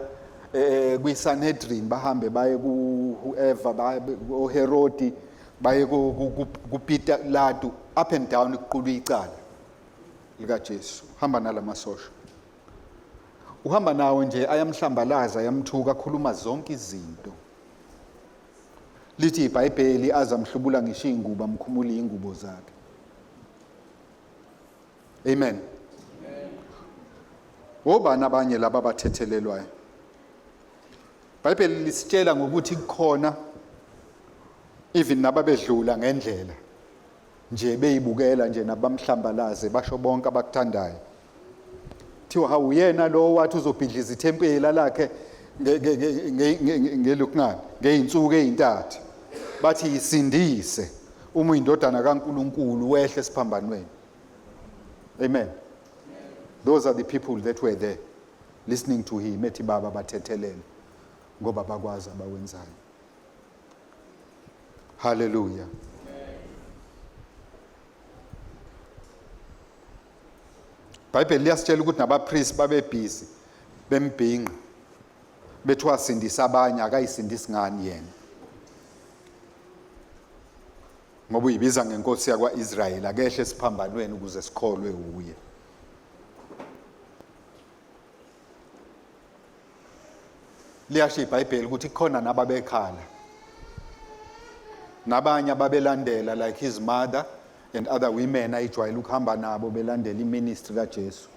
kwi-Sanhedrin, bahambe baye ku whoever, baye oHerodi, baye kuPilato, up and down, kuqulwa icala likaJesu. Hamba nalamasosha, uhamba nawo nje, ayamhlambalaza, ayamthuka, akhuluma zonke izinto. Lithi iBhayibheli azamhlubula ngisho ingubo, amkhumula ingubo zakhe. Amen. Obani abanye laba abathethelelwayo? iBhayibheli lisitshela ngokuthi kukhona Even nababedlula ngendlela nje beyibukela nje nabamhlambalaze basho bonke abakuthandayo. Thiwa hawu uyena lo wathi uzobhidliza ithempeli lakhe ngelokungani ngeyinsuku ezintathu. Bathi yisindise uma uyindodana kaNkuluNkulu wehle esiphambanweni. Amen. Those are the people that were there listening to him ethi baba bathethelele ngoba bakwazi abawenzayo. Hallelujah. IBhayibheli liyasitshela ukuthi nabapriest babebhizi bembhinqa bethi wasindisa abanye akayisindisi ngani yena ngoba uyibiza ngenkosi yakwa-Israyeli akehle esiphambanweni ukuze sikholwe uye. Liyasho iBhayibheli ukuthi kukhona nababekhala nabanye ababelandela like his mother and other women ayijwayele ukuhamba nabo belandela iministry kaJesu.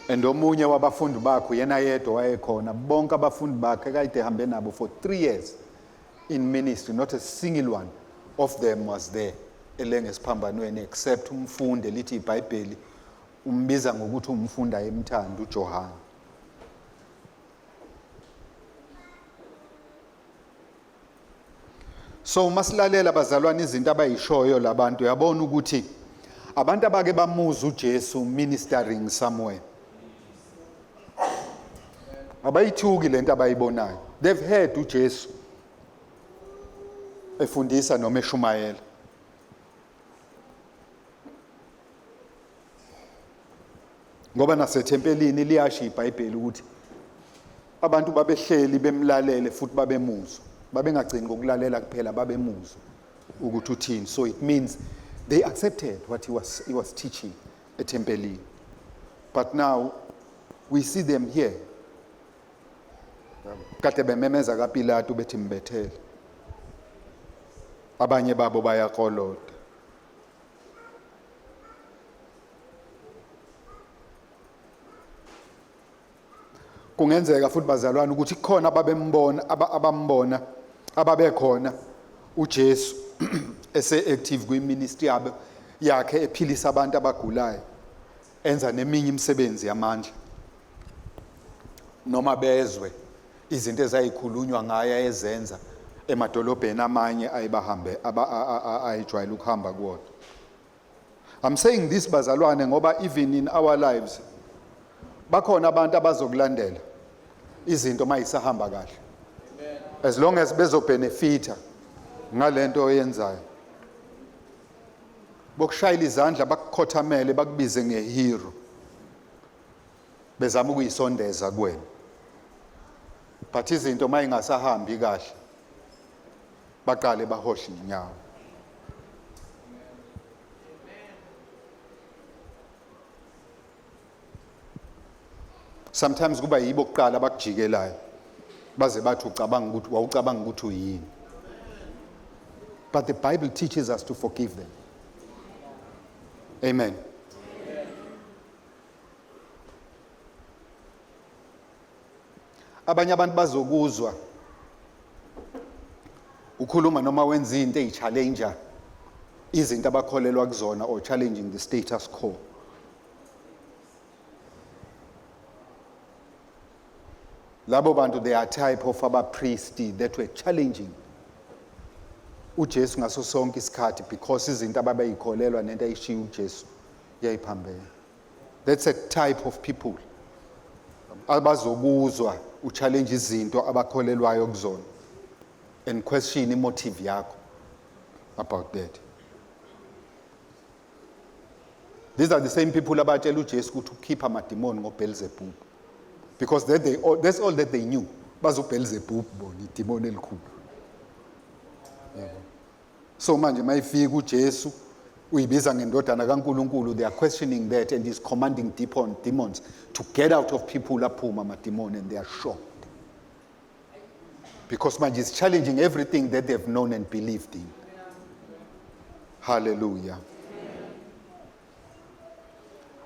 And omunye wabafundi bakhe uyena yedwa wayekhona bonke abafundi bakhe kayide ehambe nabo for 3 years in ministry not a single one of them was there elenga esiphambanweni except umfundi elithi iBhayibheli umbiza ngokuthi umfundi ayemthanda uJohane. So uma silalela bazalwane izinto abayishoyo labantu uyabona ukuthi abantu abake bamuza uJesu ministering somewhere abayithuki lento abayibonayo. They've heard uJesu efundisa noma eshumayela. Ngoba nasethempelini liyasho iBhayibheli ukuthi abantu babehleli bemlalele futhi babemuzwa, babengagcini ngokulalela kuphela, babemuzwa ukuthi uthini. So it means they accepted what he was teaching ethempelini. But now we see them here kade bememeza kaPilato bethi mbethele, abanye babo bayakloloda. Kungenzeka futhi bazalwane ukuthi kukhona ababembona abambona ababekhona uJesu ese active kwiministry yabo yakhe ephilisa abantu abagulayo enza neminye imisebenzi yamandla noma bezwe izinto ezayikhulunywa ngaye ezenza emadolobheni amanye ayibahambe ayijwayele ukuhamba kuwona. I'm saying this bazalwane ngoba even in our lives bakhona abantu abazokulandela izinto mayisahamba kahle as long as bezobenefita ngalento oyenzayo, bokushayela izandla, bakukhothamele, bakubize ngehero, bezama ukuyisondeza kuwena. But izinto mayingasahambi kahle baqale bahoshe inyawo. Sometimes kuba yibo kuqala abakujikelayo baze bathi ucabanga ukuthi wawucabanga ukuthi uyini. But the Bible teaches us to forgive them. Amen. Abanye abantu bazokuzwa ukhuluma noma wenza into eyi-challenge izinto abakholelwa kuzona or challenging the status quo. Labo bantu, they are type of abapristi that were challenging uJesu ngaso sonke isikhathi because izinto ababeyikholelwa nento ayishiya uJesu yayiphambene. That's a type of people abazokuzwa uchallenge izinto abakholelwayo kuzona and question imotive yakho about that. These are the same people abatshela uJesu ukuthi ukhipha amadimoni ngoBelzebub because that's all that they knew. Bazi uBelzebub bona idimoni elikhulu. Yebo. So manje mayifika uJesu uyibiza ngendodana kaNkuluNkulu, they are questioning that, and he's commanding demons to get out of people, aphuma amadimoni, and they are shocked because manje is challenging everything that they've known and believed in. Hallelujah.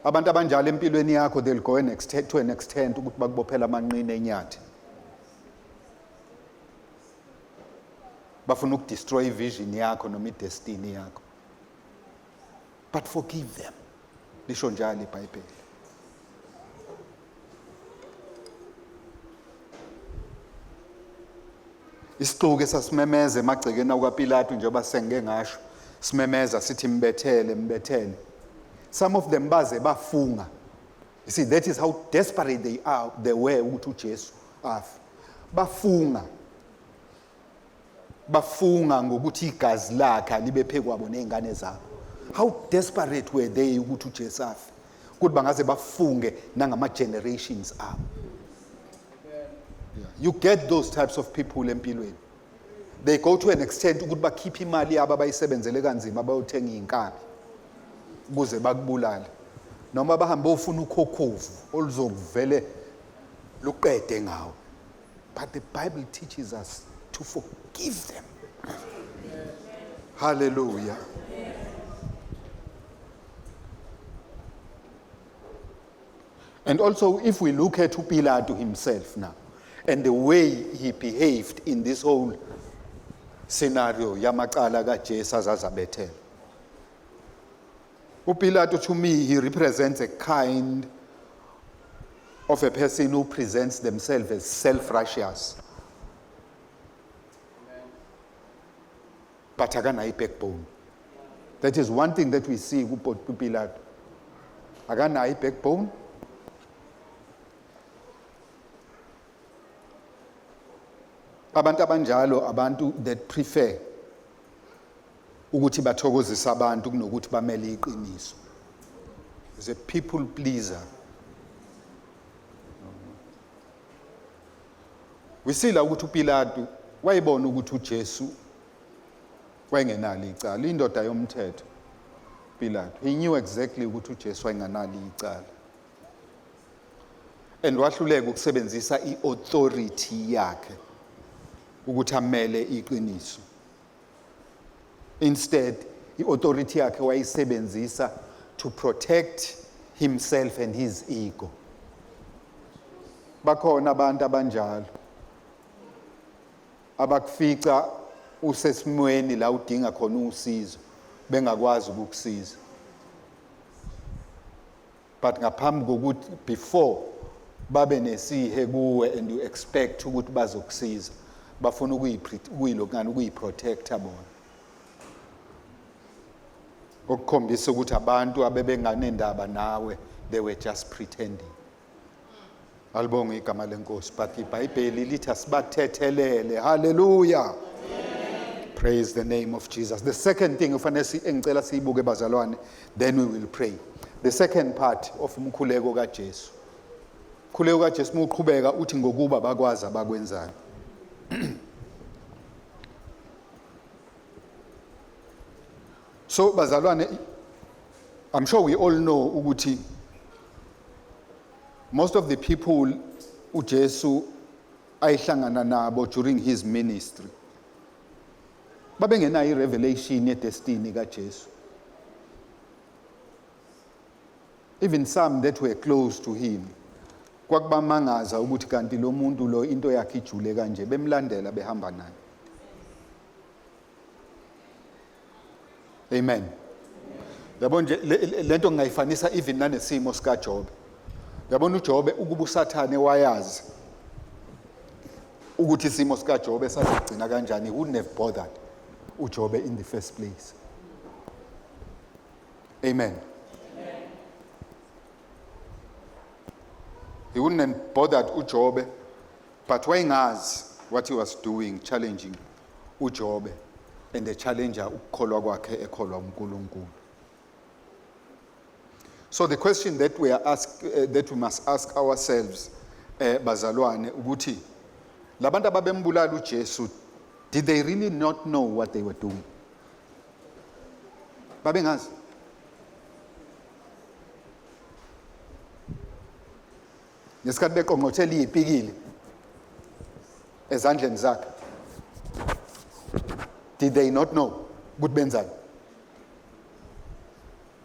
Abantu abanjalo empilweni yakho, they'll go an extent, to an extent ukuthi bakubophela amanqina enyathi. Bafuna ukudestroy ivision yakho noma idestiny yakho. But forgive them. Lisho njalo iBhayibheli. Isixuku esasimemeza emagcekeni akwaPilatu njengoba sengike ngasho, simemeza sithi mbethele, mbethele. Some of them baze bafunga. You see, that is how desperate they are, they were ukuthi uJesu afe. Bafunga. Bafunga ngokuthi igazi lakhe alibe phekwabo nezingane zabo. How desperate were they ukuthi uJesu afe? Ukuthi bangaze bafunge nangama generations abo. Yeah. You get those types of people empilweni. They go to an extent ukuthi bakhiphe imali yabo abayisebenzele kanzima bayothenga izinkabi ukuze bakubulale. Noma bahambe ofuna ukhokhovu oluzokuvele luqede ngawo. But the Bible teaches us to forgive them. Hallelujah. And also, if we look at uPilato himself now, and the way he behaved in this whole scenario, yamacala kaJesu azazabethela. uPilato, to me, he represents a kind of a person who presents themselves as self-righteous. But akanayo backbone. That is one thing that we see kuPilato. Akanayo backbone. Abantu abanjalo, abantu that prefer ukuthi bathokozise abantu kunokuthi bamele iqiniso. Is a people pleaser. We see la ukuthi uPilatu wayebona ukuthi uJesu wayengenalo icala, indoda yomthetho Pilato. He knew exactly ukuthi uJesu wayengenalo icala. And wahluleka ukusebenzisa iauthority yakhe ukuthi amele iqiniso. Instead, iauthority yakhe wayisebenzisa to protect himself and his ego. Bakhona abantu abanjalo abakufica usesimweni la udinga khona usizo bengakwazi ukukusiza. But ngaphambi kokuthi, before babe nesihe kuwe and you expect ukuthi bazokusiza, bafuna ukuyilokungani ukuyiprotecta bona. Okukhombisa ukuthi abantu abebenganendaba nawe, they were just pretending. Alibonge igama lenkosi, but iBhayibheli lithi asibathethelele. Hallelujah. Praise the name of Jesus. The second thing ufanele engicela siyibuke bazalwane, then we will pray. The second part of umkhuleko kaJesu. Umkhuleko kaJesu muqhubeka uthi ngokuba bakwazi abakwenzayo. So bazalwane, I'm sure we all know ukuthi most of the people uJesu ayihlangana nabo during his ministry babengenayo irevelation yedestiny kaJesu. Even some that were close to him, kwakubamangaza ukuthi kanti lo muntu lo into yakhe ijule kanje, bemlandela behamba naye. Amen. Yabo nje lento ngingayifanisa even nanesimo sikaJobe. Yabona uJobe, ukuba uSathane wayazi ukuthi isimo sikaJobe sazigcina kanjani, he wouldn't have bothered uJobe in the first place. Amen. He wouldn't have bothered uJobe, but wayengazi what he was doing, challenging uJobe and the challenger ukukholwa kwakhe ekholwa uNkulunkulu. So the question that we are ask, that we must ask ourselves, bazalwane, ukuthi labantu ababembulala uJesu, did they really not know what they were doing? Babengazi. Ngesikhathi beqongqothela iy'pikili ezandleni zakhe, did they not know ukuthi benzani?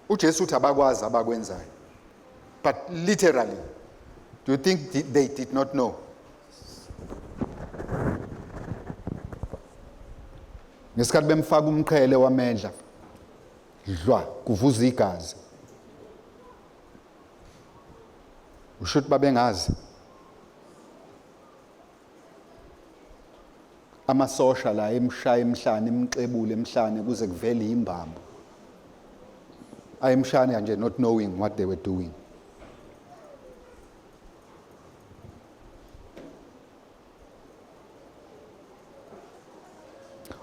uJesu uthi abakwazi abakwenzayo. But literally, do you think they did not know? Ngesikhathi bemfaka umqhele wamendla dlwa kuvuza igazi. Usho ukuthi babengazi. Amasosha la emshaya emhlane emxebule emhlane kuze kuvele imbambo. Ayemshaya nje not knowing what they were doing.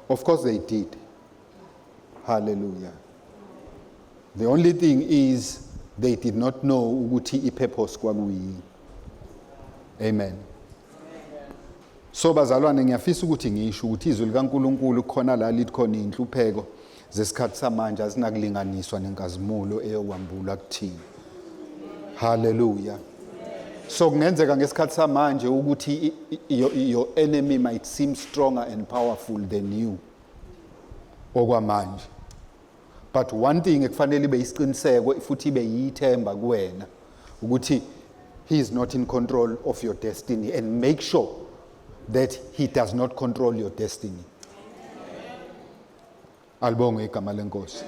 Of course they did. Hallelujah. The only thing is they did not know ukuthi i-purpose kwakuyini. Amen. So bazalwane ngiyafisa ukuthi ngisho ukuthi izwi likaNkuluNkulu khona la lithi khona inhlupheko zesikhathi samanje azinakulinganiswa nenkazimulo eyokwambulwa kuthina. Hallelujah. So kungenzeka ngesikhathi samanje ukuthi your enemy might seem stronger and powerful than you okwamanje. But one thing ekufanele ibe isiqiniseko futhi ibe yithemba kuwena ukuthi he is not in control of your destiny and make sure that he does not control your destiny. Alibongwe igama lenkosi.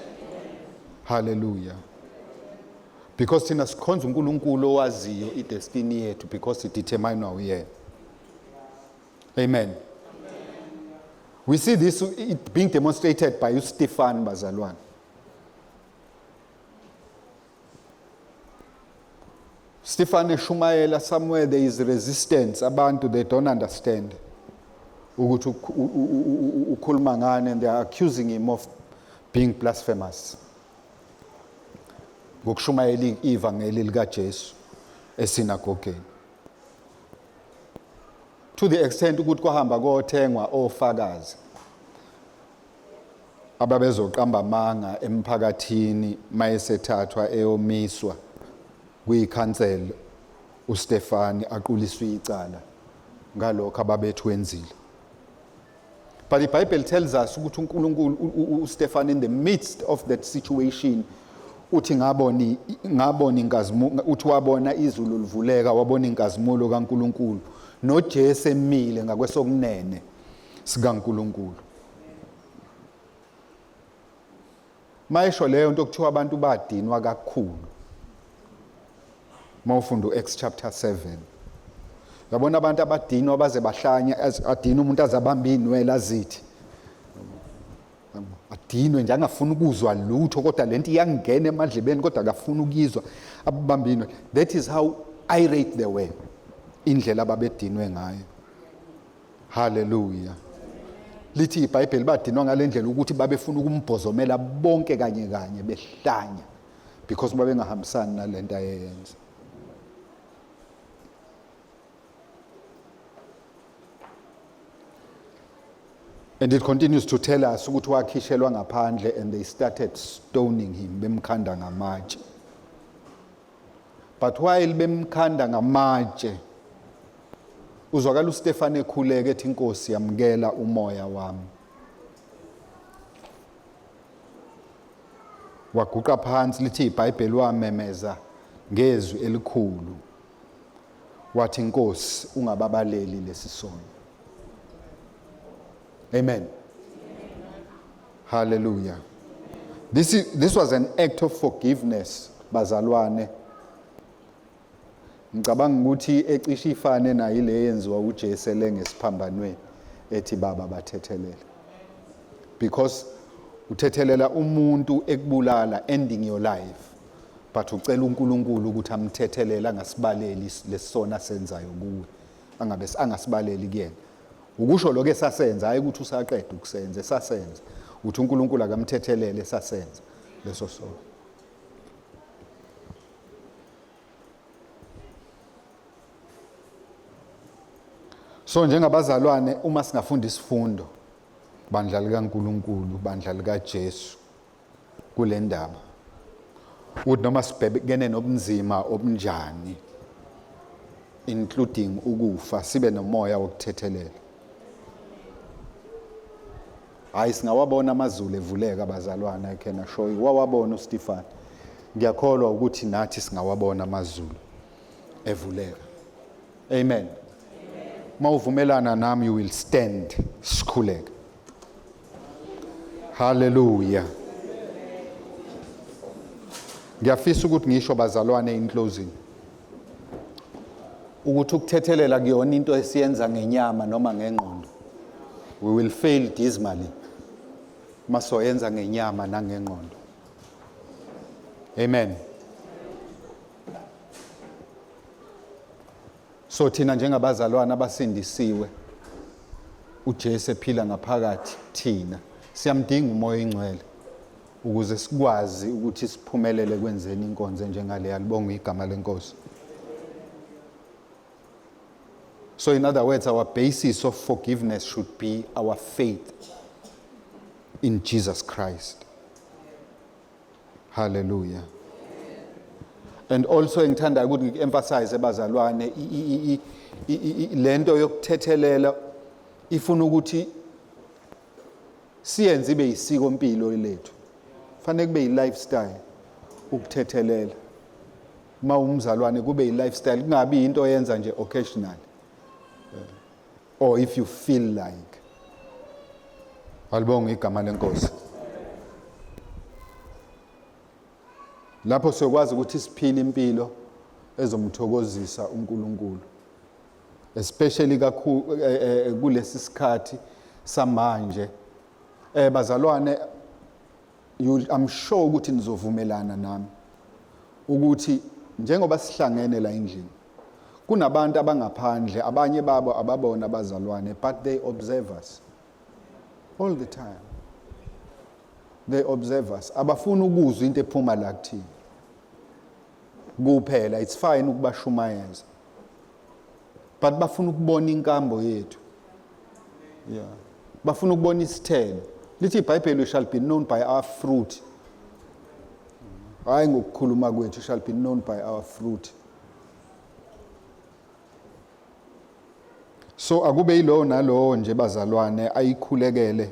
Hallelujah. Because thina sikhonza uNkulunkulu owaziyo idestiny yethu because ideterminwa uyena. Amen. We see this it being demonstrated by uStefan bazalwane. Stefan eshumayela somewhere there is resistance abantu they don't understand ukuthi ukhuluma ngani and they are accusing him of being blasphemous ngokushumayela ivangeli likaJesu esinagogeni to the extent ukuthi kwahamba kothengwa ofakazi ababezoqamba amanga emphakathini mayesethathwa eyomiswa kwikhansela uStefani aquliswe icala ngalokho ababethi wenzile. But the Bible tells us ukuthi uNkulunkulu uStefan in the midst of that situation uthi ngabona ngabona inkazimulo uthi wabona izulu livuleka wabona inkazimulo kaNkulunkulu noJesu emile ngakwesokunene sikaNkulunkulu. Mayesho leyo nto kuthiwa abantu badinwa kakhulu. Mawufunda uActs chapter 7. Yabona abantu abadinwa baze bahlanya adinwa umuntu azabamba inwele azithi. Adinwe nje angafuni ukuzwa lutho kodwa lento iyangena emadlebeni kodwa akafuni ukuyizwa abamba inwele. That is how irate they were. Indlela ababedinwe ngayo. Hallelujah. Lithi iBhayibheli badinwa ngalendlela ukuthi babefuna ukumbhozomela bonke kanye kanye behlanya because babengahambisani nalento ayeyenza. And it continues to tell us ukuthi wakhishelwa ngaphandle and they started stoning him bemkhanda ngamatshe. But while bemkhanda ngamatshe uzwakala uStefane ekhuleka ethi inkosi yamukela umoya wami. Waguqa phansi lithi iBhayibheli wamemeza ngezwi elikhulu wathi inkosi ungababaleli lesi sono. Amen. Hallelujah. This was an act of forgiveness bazalwane. Ngicabanga ukuthi ecishe ifane nayo ile yenziwa uJesu elengesiphambanweni ethi baba bathethelele. Because uthethelela umuntu ekubulala ending your life but ucela uNkulunkulu ukuthi amthethelele angasibaleli lesona senzayo kuwe angabe angasibaleli kuyena. Ukusho lokho esasenza hayi ukuthi usaqeda ukusenza esasenza uthi uNkulunkulu akamthethelele esasenza leso sono. So njengabazalwane uma singafunda isifundo bandla likaNkulunkulu bandla likaJesu kule ndaba ukuthi noma sibhekene nobunzima obunjani including ukufa sibe nomoya wokuthethelela. Hayi singawabona amazulu evuleka bazalwane I can assure you wawabona uStefan. Ngiyakholwa ukuthi nathi singawabona amazulu evuleka. Amen. Mawuvumelana nami you will stand sikhuleke. Hallelujah. Ngiyafisa ukuthi ngisho bazalwane in closing ukuthi ukuthethelela kuyona into esiyenza ngenyama noma ngengqondo. We will fail dismally masoyenza ngenyama nangengqondo. Amen. So thina njengabazalwane abasindisiwe uJesu ephila ngaphakathi thina siyamdinga uMoya oyiNgcwele ukuze sikwazi ukuthi siphumelele kwenzeni inkonzo enjengale. Alibongwe igama lenkosi. So in other words, our basis of forgiveness should be our faith in Jesus Christ. Hallelujah. And also engithanda ukuthi ngiku-emphasize bazalwane, lento yokuthethelela ifuna ukuthi siyenze ibe yisiko mpilo lethu. Fanele kube yi-lifestyle ukuthethelela. Uma umzalwane kube yi-lifestyle, kungabi into oyenza nje occasionally or if you feel like. Alibonge igama lenkosi. Lapho siyokwazi ukuthi siphile impilo ezomthokozisa uNkulunkulu, especially kakhulu kulesi sikhathi samanje. Bazalwane, I'm sure ukuthi nizovumelana nami ukuthi njengoba sihlangene la endlini kunabantu abangaphandle, abanye babo ababona abazalwane, but they observe us all the time. They observe us. Abafuna ukuzwa into ephuma la kuthina kuphela. It's fine ukubashumayeza, but bafuna ukubona inkambo yethu. Yeah, bafuna ukubona isithelo. Lithi iBhayibheli, "We shall be known by our fruit." Hayi ngokukhuluma kwethu, shall be known by our fruit. So akube yilowo nalowo nje bazalwane ayikhulekele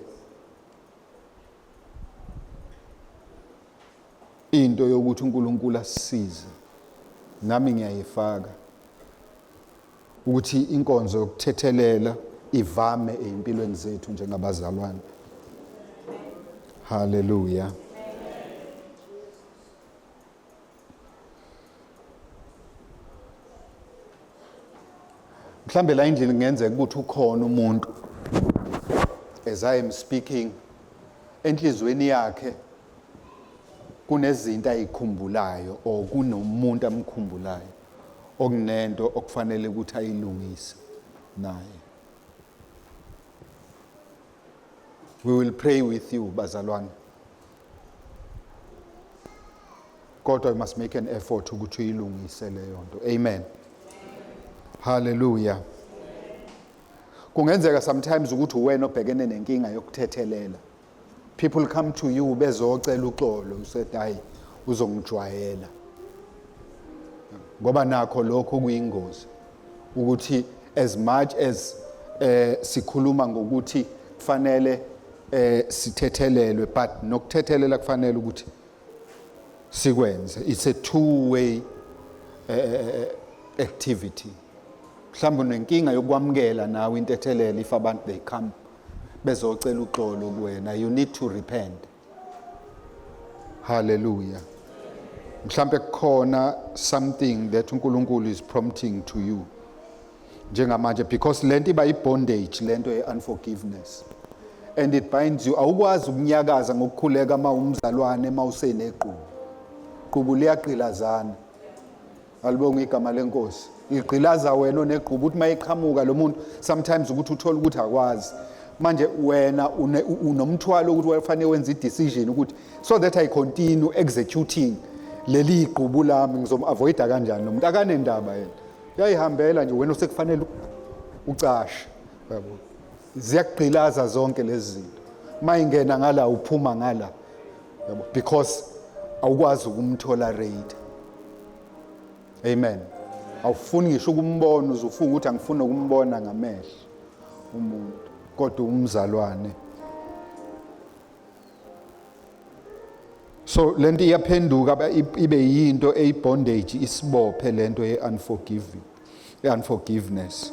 into yokuthi uNkulunkulu asisize. Nami ngiyayifaka ukuthi inkonzo yokuthethelela ivame ezimpilweni zethu njengabazalwane. Hallelujah. Mhlambe la endlini kungenzeka ukuthi ukhona umuntu, as I am speaking, enhlizweni yakhe kunezinto ayikhumbulayo or kunomuntu amkhumbulayo okunento okufanele ukuthi ayilungise naye. We will pray with you bazalwane, kodwa you must make an effort ukuthi uyilungise leyo nto. Amen. Hallelujah. Kungenzeka sometimes ukuthi uwena obhekene nenkinga yokuthethelela. People come to you bezocela uxolo, usaid, "Hayi, uzongijwayela." Ngoba nakho lokho kuyingozi ukuthi as much as sikhuluma ngokuthi kufanele sithethelelwe, but nokuthethelela kufanele ukuthi sikwenze. It's a two way activity. Mhlawumbe unenkinga yokwamukela nawe intethelelo. If abantu they come bezocela uxolo kuwena, you need to repent. Hallelujah. Mhlambe kukhona something that uNkulunkulu is prompting to you njengamanje, because lento iba i-bondage, lento ye-unforgiveness, and it binds you. Awukwazi ukunyakaza ngokukhuleka uma umzalwane uma usenequbu. Qubu liyagqilazana. Alibonge igama lenkosi. Igqilaza wena onegqubu ukuthi mayiqhamuka lo muntu, sometimes ukuthi uthole ukuthi akwazi. Manje wena unomthwalo ukuthi wafanele wenze i-decision ukuthi so that I continue executing leli igqubu lami, ngizom-avoida kanjani lo muntu. Akanendaba yena, uyayihambela nje, wena usekufanele ucashe, yabo. Ziyakugqilaza zonke lezi zinto. Mayingena ngala, uphuma ngala, yabo, because awukwazi ukumtolerate. Amen. Awufuni ngisho ukumbona, uzufunga ukuthi angifuni ukumbona ngamehlo umuntu, kodwa umzalwane. So lento iyaphenduka ibe yinto eyibondage, isibophe lento ye-unforgiving, ye-unforgiveness.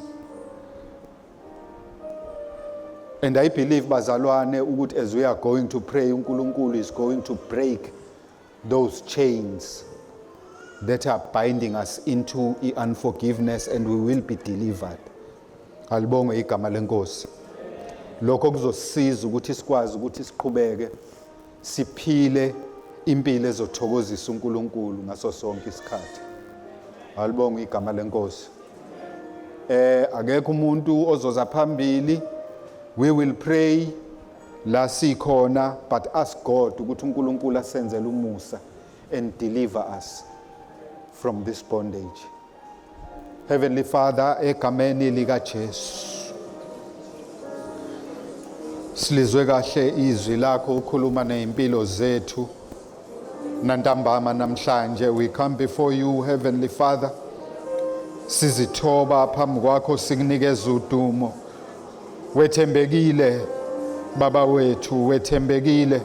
And I believe, bazalwane, ukuthi as we are going to pray, uNkulunkulu is going to break those chains that are binding us into unforgiveness, and we will be delivered. Alibongwe igama leNkosi. Lokho kuzosisiza ukuthi sikwazi ukuthi siqhubeke siphile impilo ezothokozisa uNkulunkulu ngaso sonke isikhathi. Alibongwe igama leNkosi. Akekho umuntu ozoza phambili. We will pray la sikhona, but ask God ukuthi uNkulunkulu asenzele umusa and deliver us from this bondage. Heavenly Father, egameni lika Jesu, silizwe kahle izwi lakho ukhuluma nezimpilo zethu nantambama namhlanje. We come before you, Heavenly Father, sizithoba phambi kwakho, sikunikeza udumo. Wethembekile, Baba wethu, wethembekile.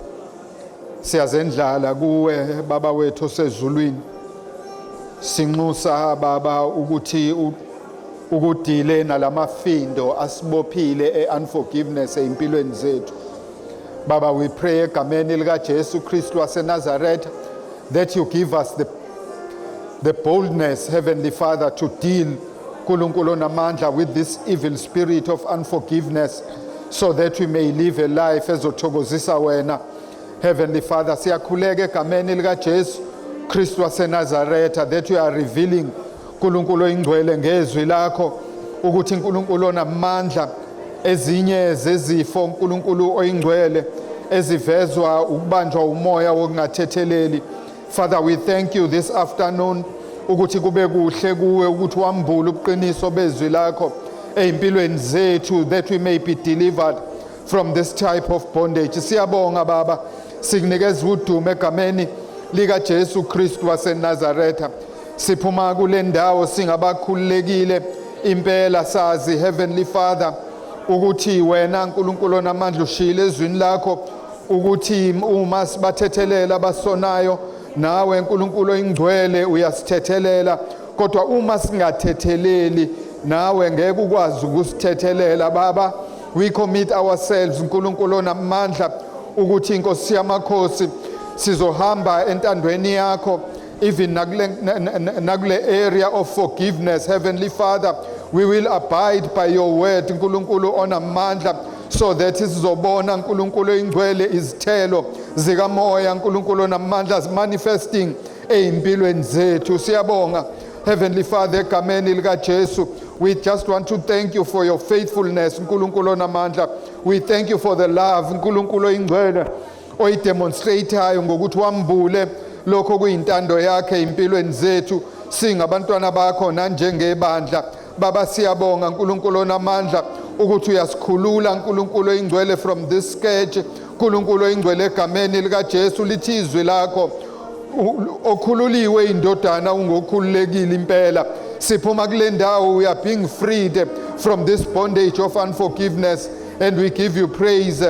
Siyazendlala kuwe, Baba wethu osezulwini. Sinxusa, Baba, ukuthi ukudile nalamafindo asibophile e-unforgiveness empilweni zethu. Baba, we pray egameni lika Jesu Kristu waseNazaretha that you give us the boldness, Heavenly Father, to deal, Nkulunkulu onamandla, with this evil spirit of unforgiveness so that we may live a life ezothokozisa wena. Heavenly Father, siyakhuleka egameni lika Jesu Kristu waseNazaretha that you are revealing, uNkulunkulu oyingcwele, ngezwi lakho ukuthi, uNkulunkulu onamandla, ezinye zezifo, uNkulunkulu oyingcwele, ezivezwa ukubanjwa umoya wokungathetheleli. Father, we thank you this afternoon ukuthi kube kuhle kuwe ukuthi wambule ubuqiniso bezwi lakho ezimpilweni zethu that we may be delivered from this type of bondage. Siyabonga, Baba, sikunikeza udumo egameni lika Jesu Kristu waseNazaretha. Siphuma kule ndawo singabakhululekile impela, sazi, Heavenly Father, ukuthi wena, uNkulunkulu onamandla, ushilo ezwini lakho ukuthi uma sibathethelela abasonayo, nawe, uNkulunkulu oyingcwele, uyasithethelela, kodwa uma singathetheleli, nawe ngeke ukwazi ukusithethelela. Baba, we commit ourselves, uNkulunkulu onamandla, ukuthi, Inkosi yamakhosi, sizohamba entandweni yakho even nakule area of forgiveness. Heavenly Father, we will abide by your word, uNkulunkulu onamandla, so that sizobona, uNkulunkulu oyingcwele, izithelo zikamoya, uNkulunkulu onamandla, manifesting ezimpilweni zethu. Siyabonga, Heavenly Father, egameni lika Jesu. We just want to thank you for your faithfulness, uNkulunkulu onamandla. We thank you for the love, uNkulunkulu oyingcwele, oyidemonstrateayo ngokuthi wambule lokho kuyintando yakhe empilweni zethu singabantwana bakho nanjengebandla. Baba, siyabonga, uNkulunkulu onamandla, ukuthi uyasikhulula, uNkulunkulu oyingcwele, from this scourge, uNkulunkulu oyingcwele, egameni lika Jesu. Lithi izwi lakho, okhululiwe indodana ungokhululekile impela. Siphuma kule ndawo, we are being freed from this bondage of unforgiveness, and we give you praise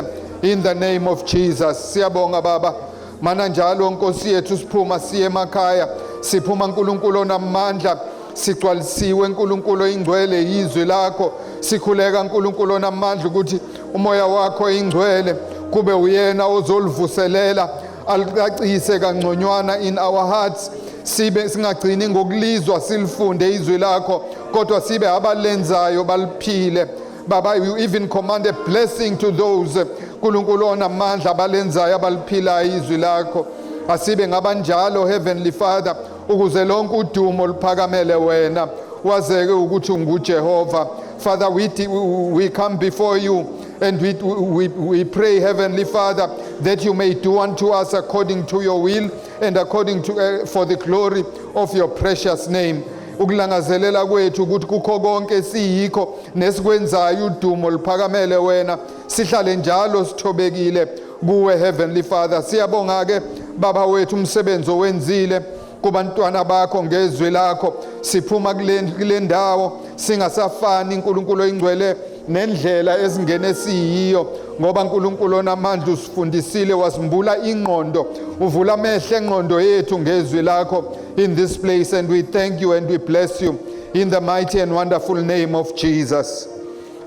in the name of Jesus. Siyabonga, Baba. Mana njalo, Nkosi yethu, siphuma siye emakhaya, siphuma, uNkulunkulu onamandla, sigcwalisiwe, uNkulunkulu oyingcwele, izwi lakho. Sikhuleka, uNkulunkulu onamandla, ukuthi umoya wakho oyingcwele kube uyena ozolivuselela, alicacise kangconywana in our hearts, sibe singagcini ngokulizwa silifunde izwi lakho, kodwa sibe abalenzayo, baliphile. Baba, you even command a blessing to those, uNkulunkulu onamandla, abalenzayo, abaliphilayo izwi lakho. Asibe ngabanjalo, Heavenly Father, ukuze lonke udumo luphakamele wena, wazeke ukuthi unguJehova. Father, we come before you and we pray, Heavenly Father, that you may do unto us according to your will and according to for the glory of your precious name. Ukulangazelela kwethu ukuthi kukho konke siyikho nesikwenzayo, udumo luphakamele wena, sihlale njalo sithobekile kuwe, Heavenly Father. Siyabonga ke, Baba wethu, umsebenzi owenzile kubantwana bakho ngezwi lakho. Siphuma kule ndawo singasafani, uNkulunkulu oyingcwele, nendlela ezingene siyiyo, ngoba, uNkulunkulu onamandla, usifundisile, wasimbula ingqondo, uvula amehlo engqondo yethu ngezwi lakho in this place, and we thank you and we bless you in the mighty and wonderful name of Jesus.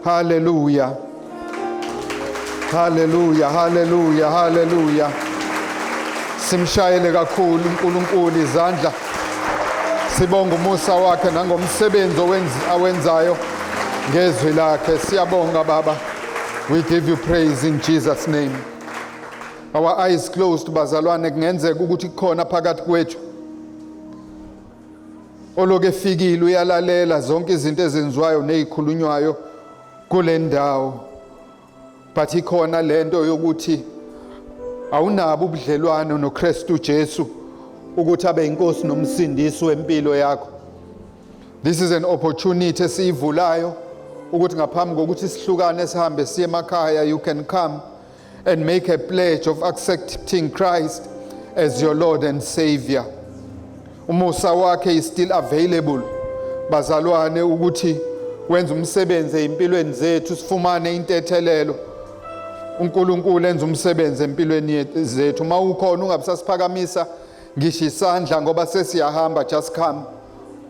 Hallelujah. Hallelujah, hallelujah, hallelujah. Simshayele kakhulu uNkulunkulu izandla. Sibonga umusa wakhe nangomsebenzi awenzayo ngezwi lakhe. Siyabonga, Baba. We give you praise in Jesus' name. Our eyes closed, bazalwane. Kungenzeka ukuthi kukhona phakathi kwethu oloku efikile, uyalalela zonke izinto ezenziwayo nezikhulunywayo kule ndawo, but ikhona lento yokuthi awunabo ubudlelwano noKristu Jesu ukuthi abe inkosi nomsindisi wempilo yakho. This is an opportunity esiyivulayo ukuthi ngaphambi kokuthi sihlukane sihambe siye emakhaya, you can come and make a pledge of accepting Christ as your Lord and Savior. Umusa wakhe is still available, bazalwane, ukuthi wenze umsebenzi ezimpilweni zethu, sifumane intethelelo. UNkulunkulu enza umsebenzi empilweni zethu. Uma ukhona, ungabusasiphakamisa ngisho isandla ngoba sesiyahamba. Just come,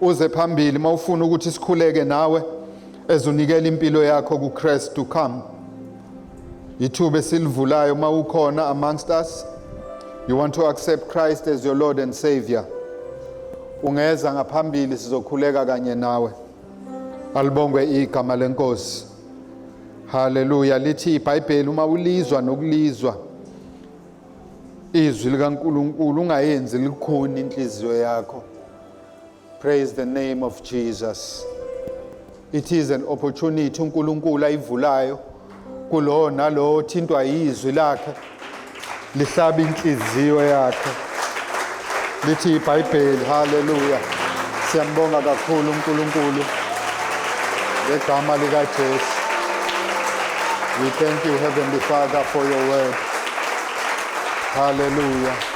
uze phambili mawufuna ukuthi sikhuleke nawe ezunikela impilo yakho kuKristu. Come, ithuba esilivulayo. Mawukhona amongst us, you want to accept Christ as your Lord and Savior, ungeza ngaphambili, sizokhuleka kanye nawe. Alibongwe igama leNkosi. Haleluya. Lithi iBhayibheli, uma ulizwa nokulizwa izwi likaNkulunkulu, ungayenzi likhuni inhliziyo yakho. Praise the name of Jesus. It is an opportunity uNkulunkulu ayivulayo kulo nalo thintwa izwi lakhe, lihlaba inhliziyo yakhe. Lithi iBhayibheli, haleluya. Siyambonga kakhulu uNkulunkulu ngegama likaJesu. We thank you, Heavenly Father, for your word. Hallelujah.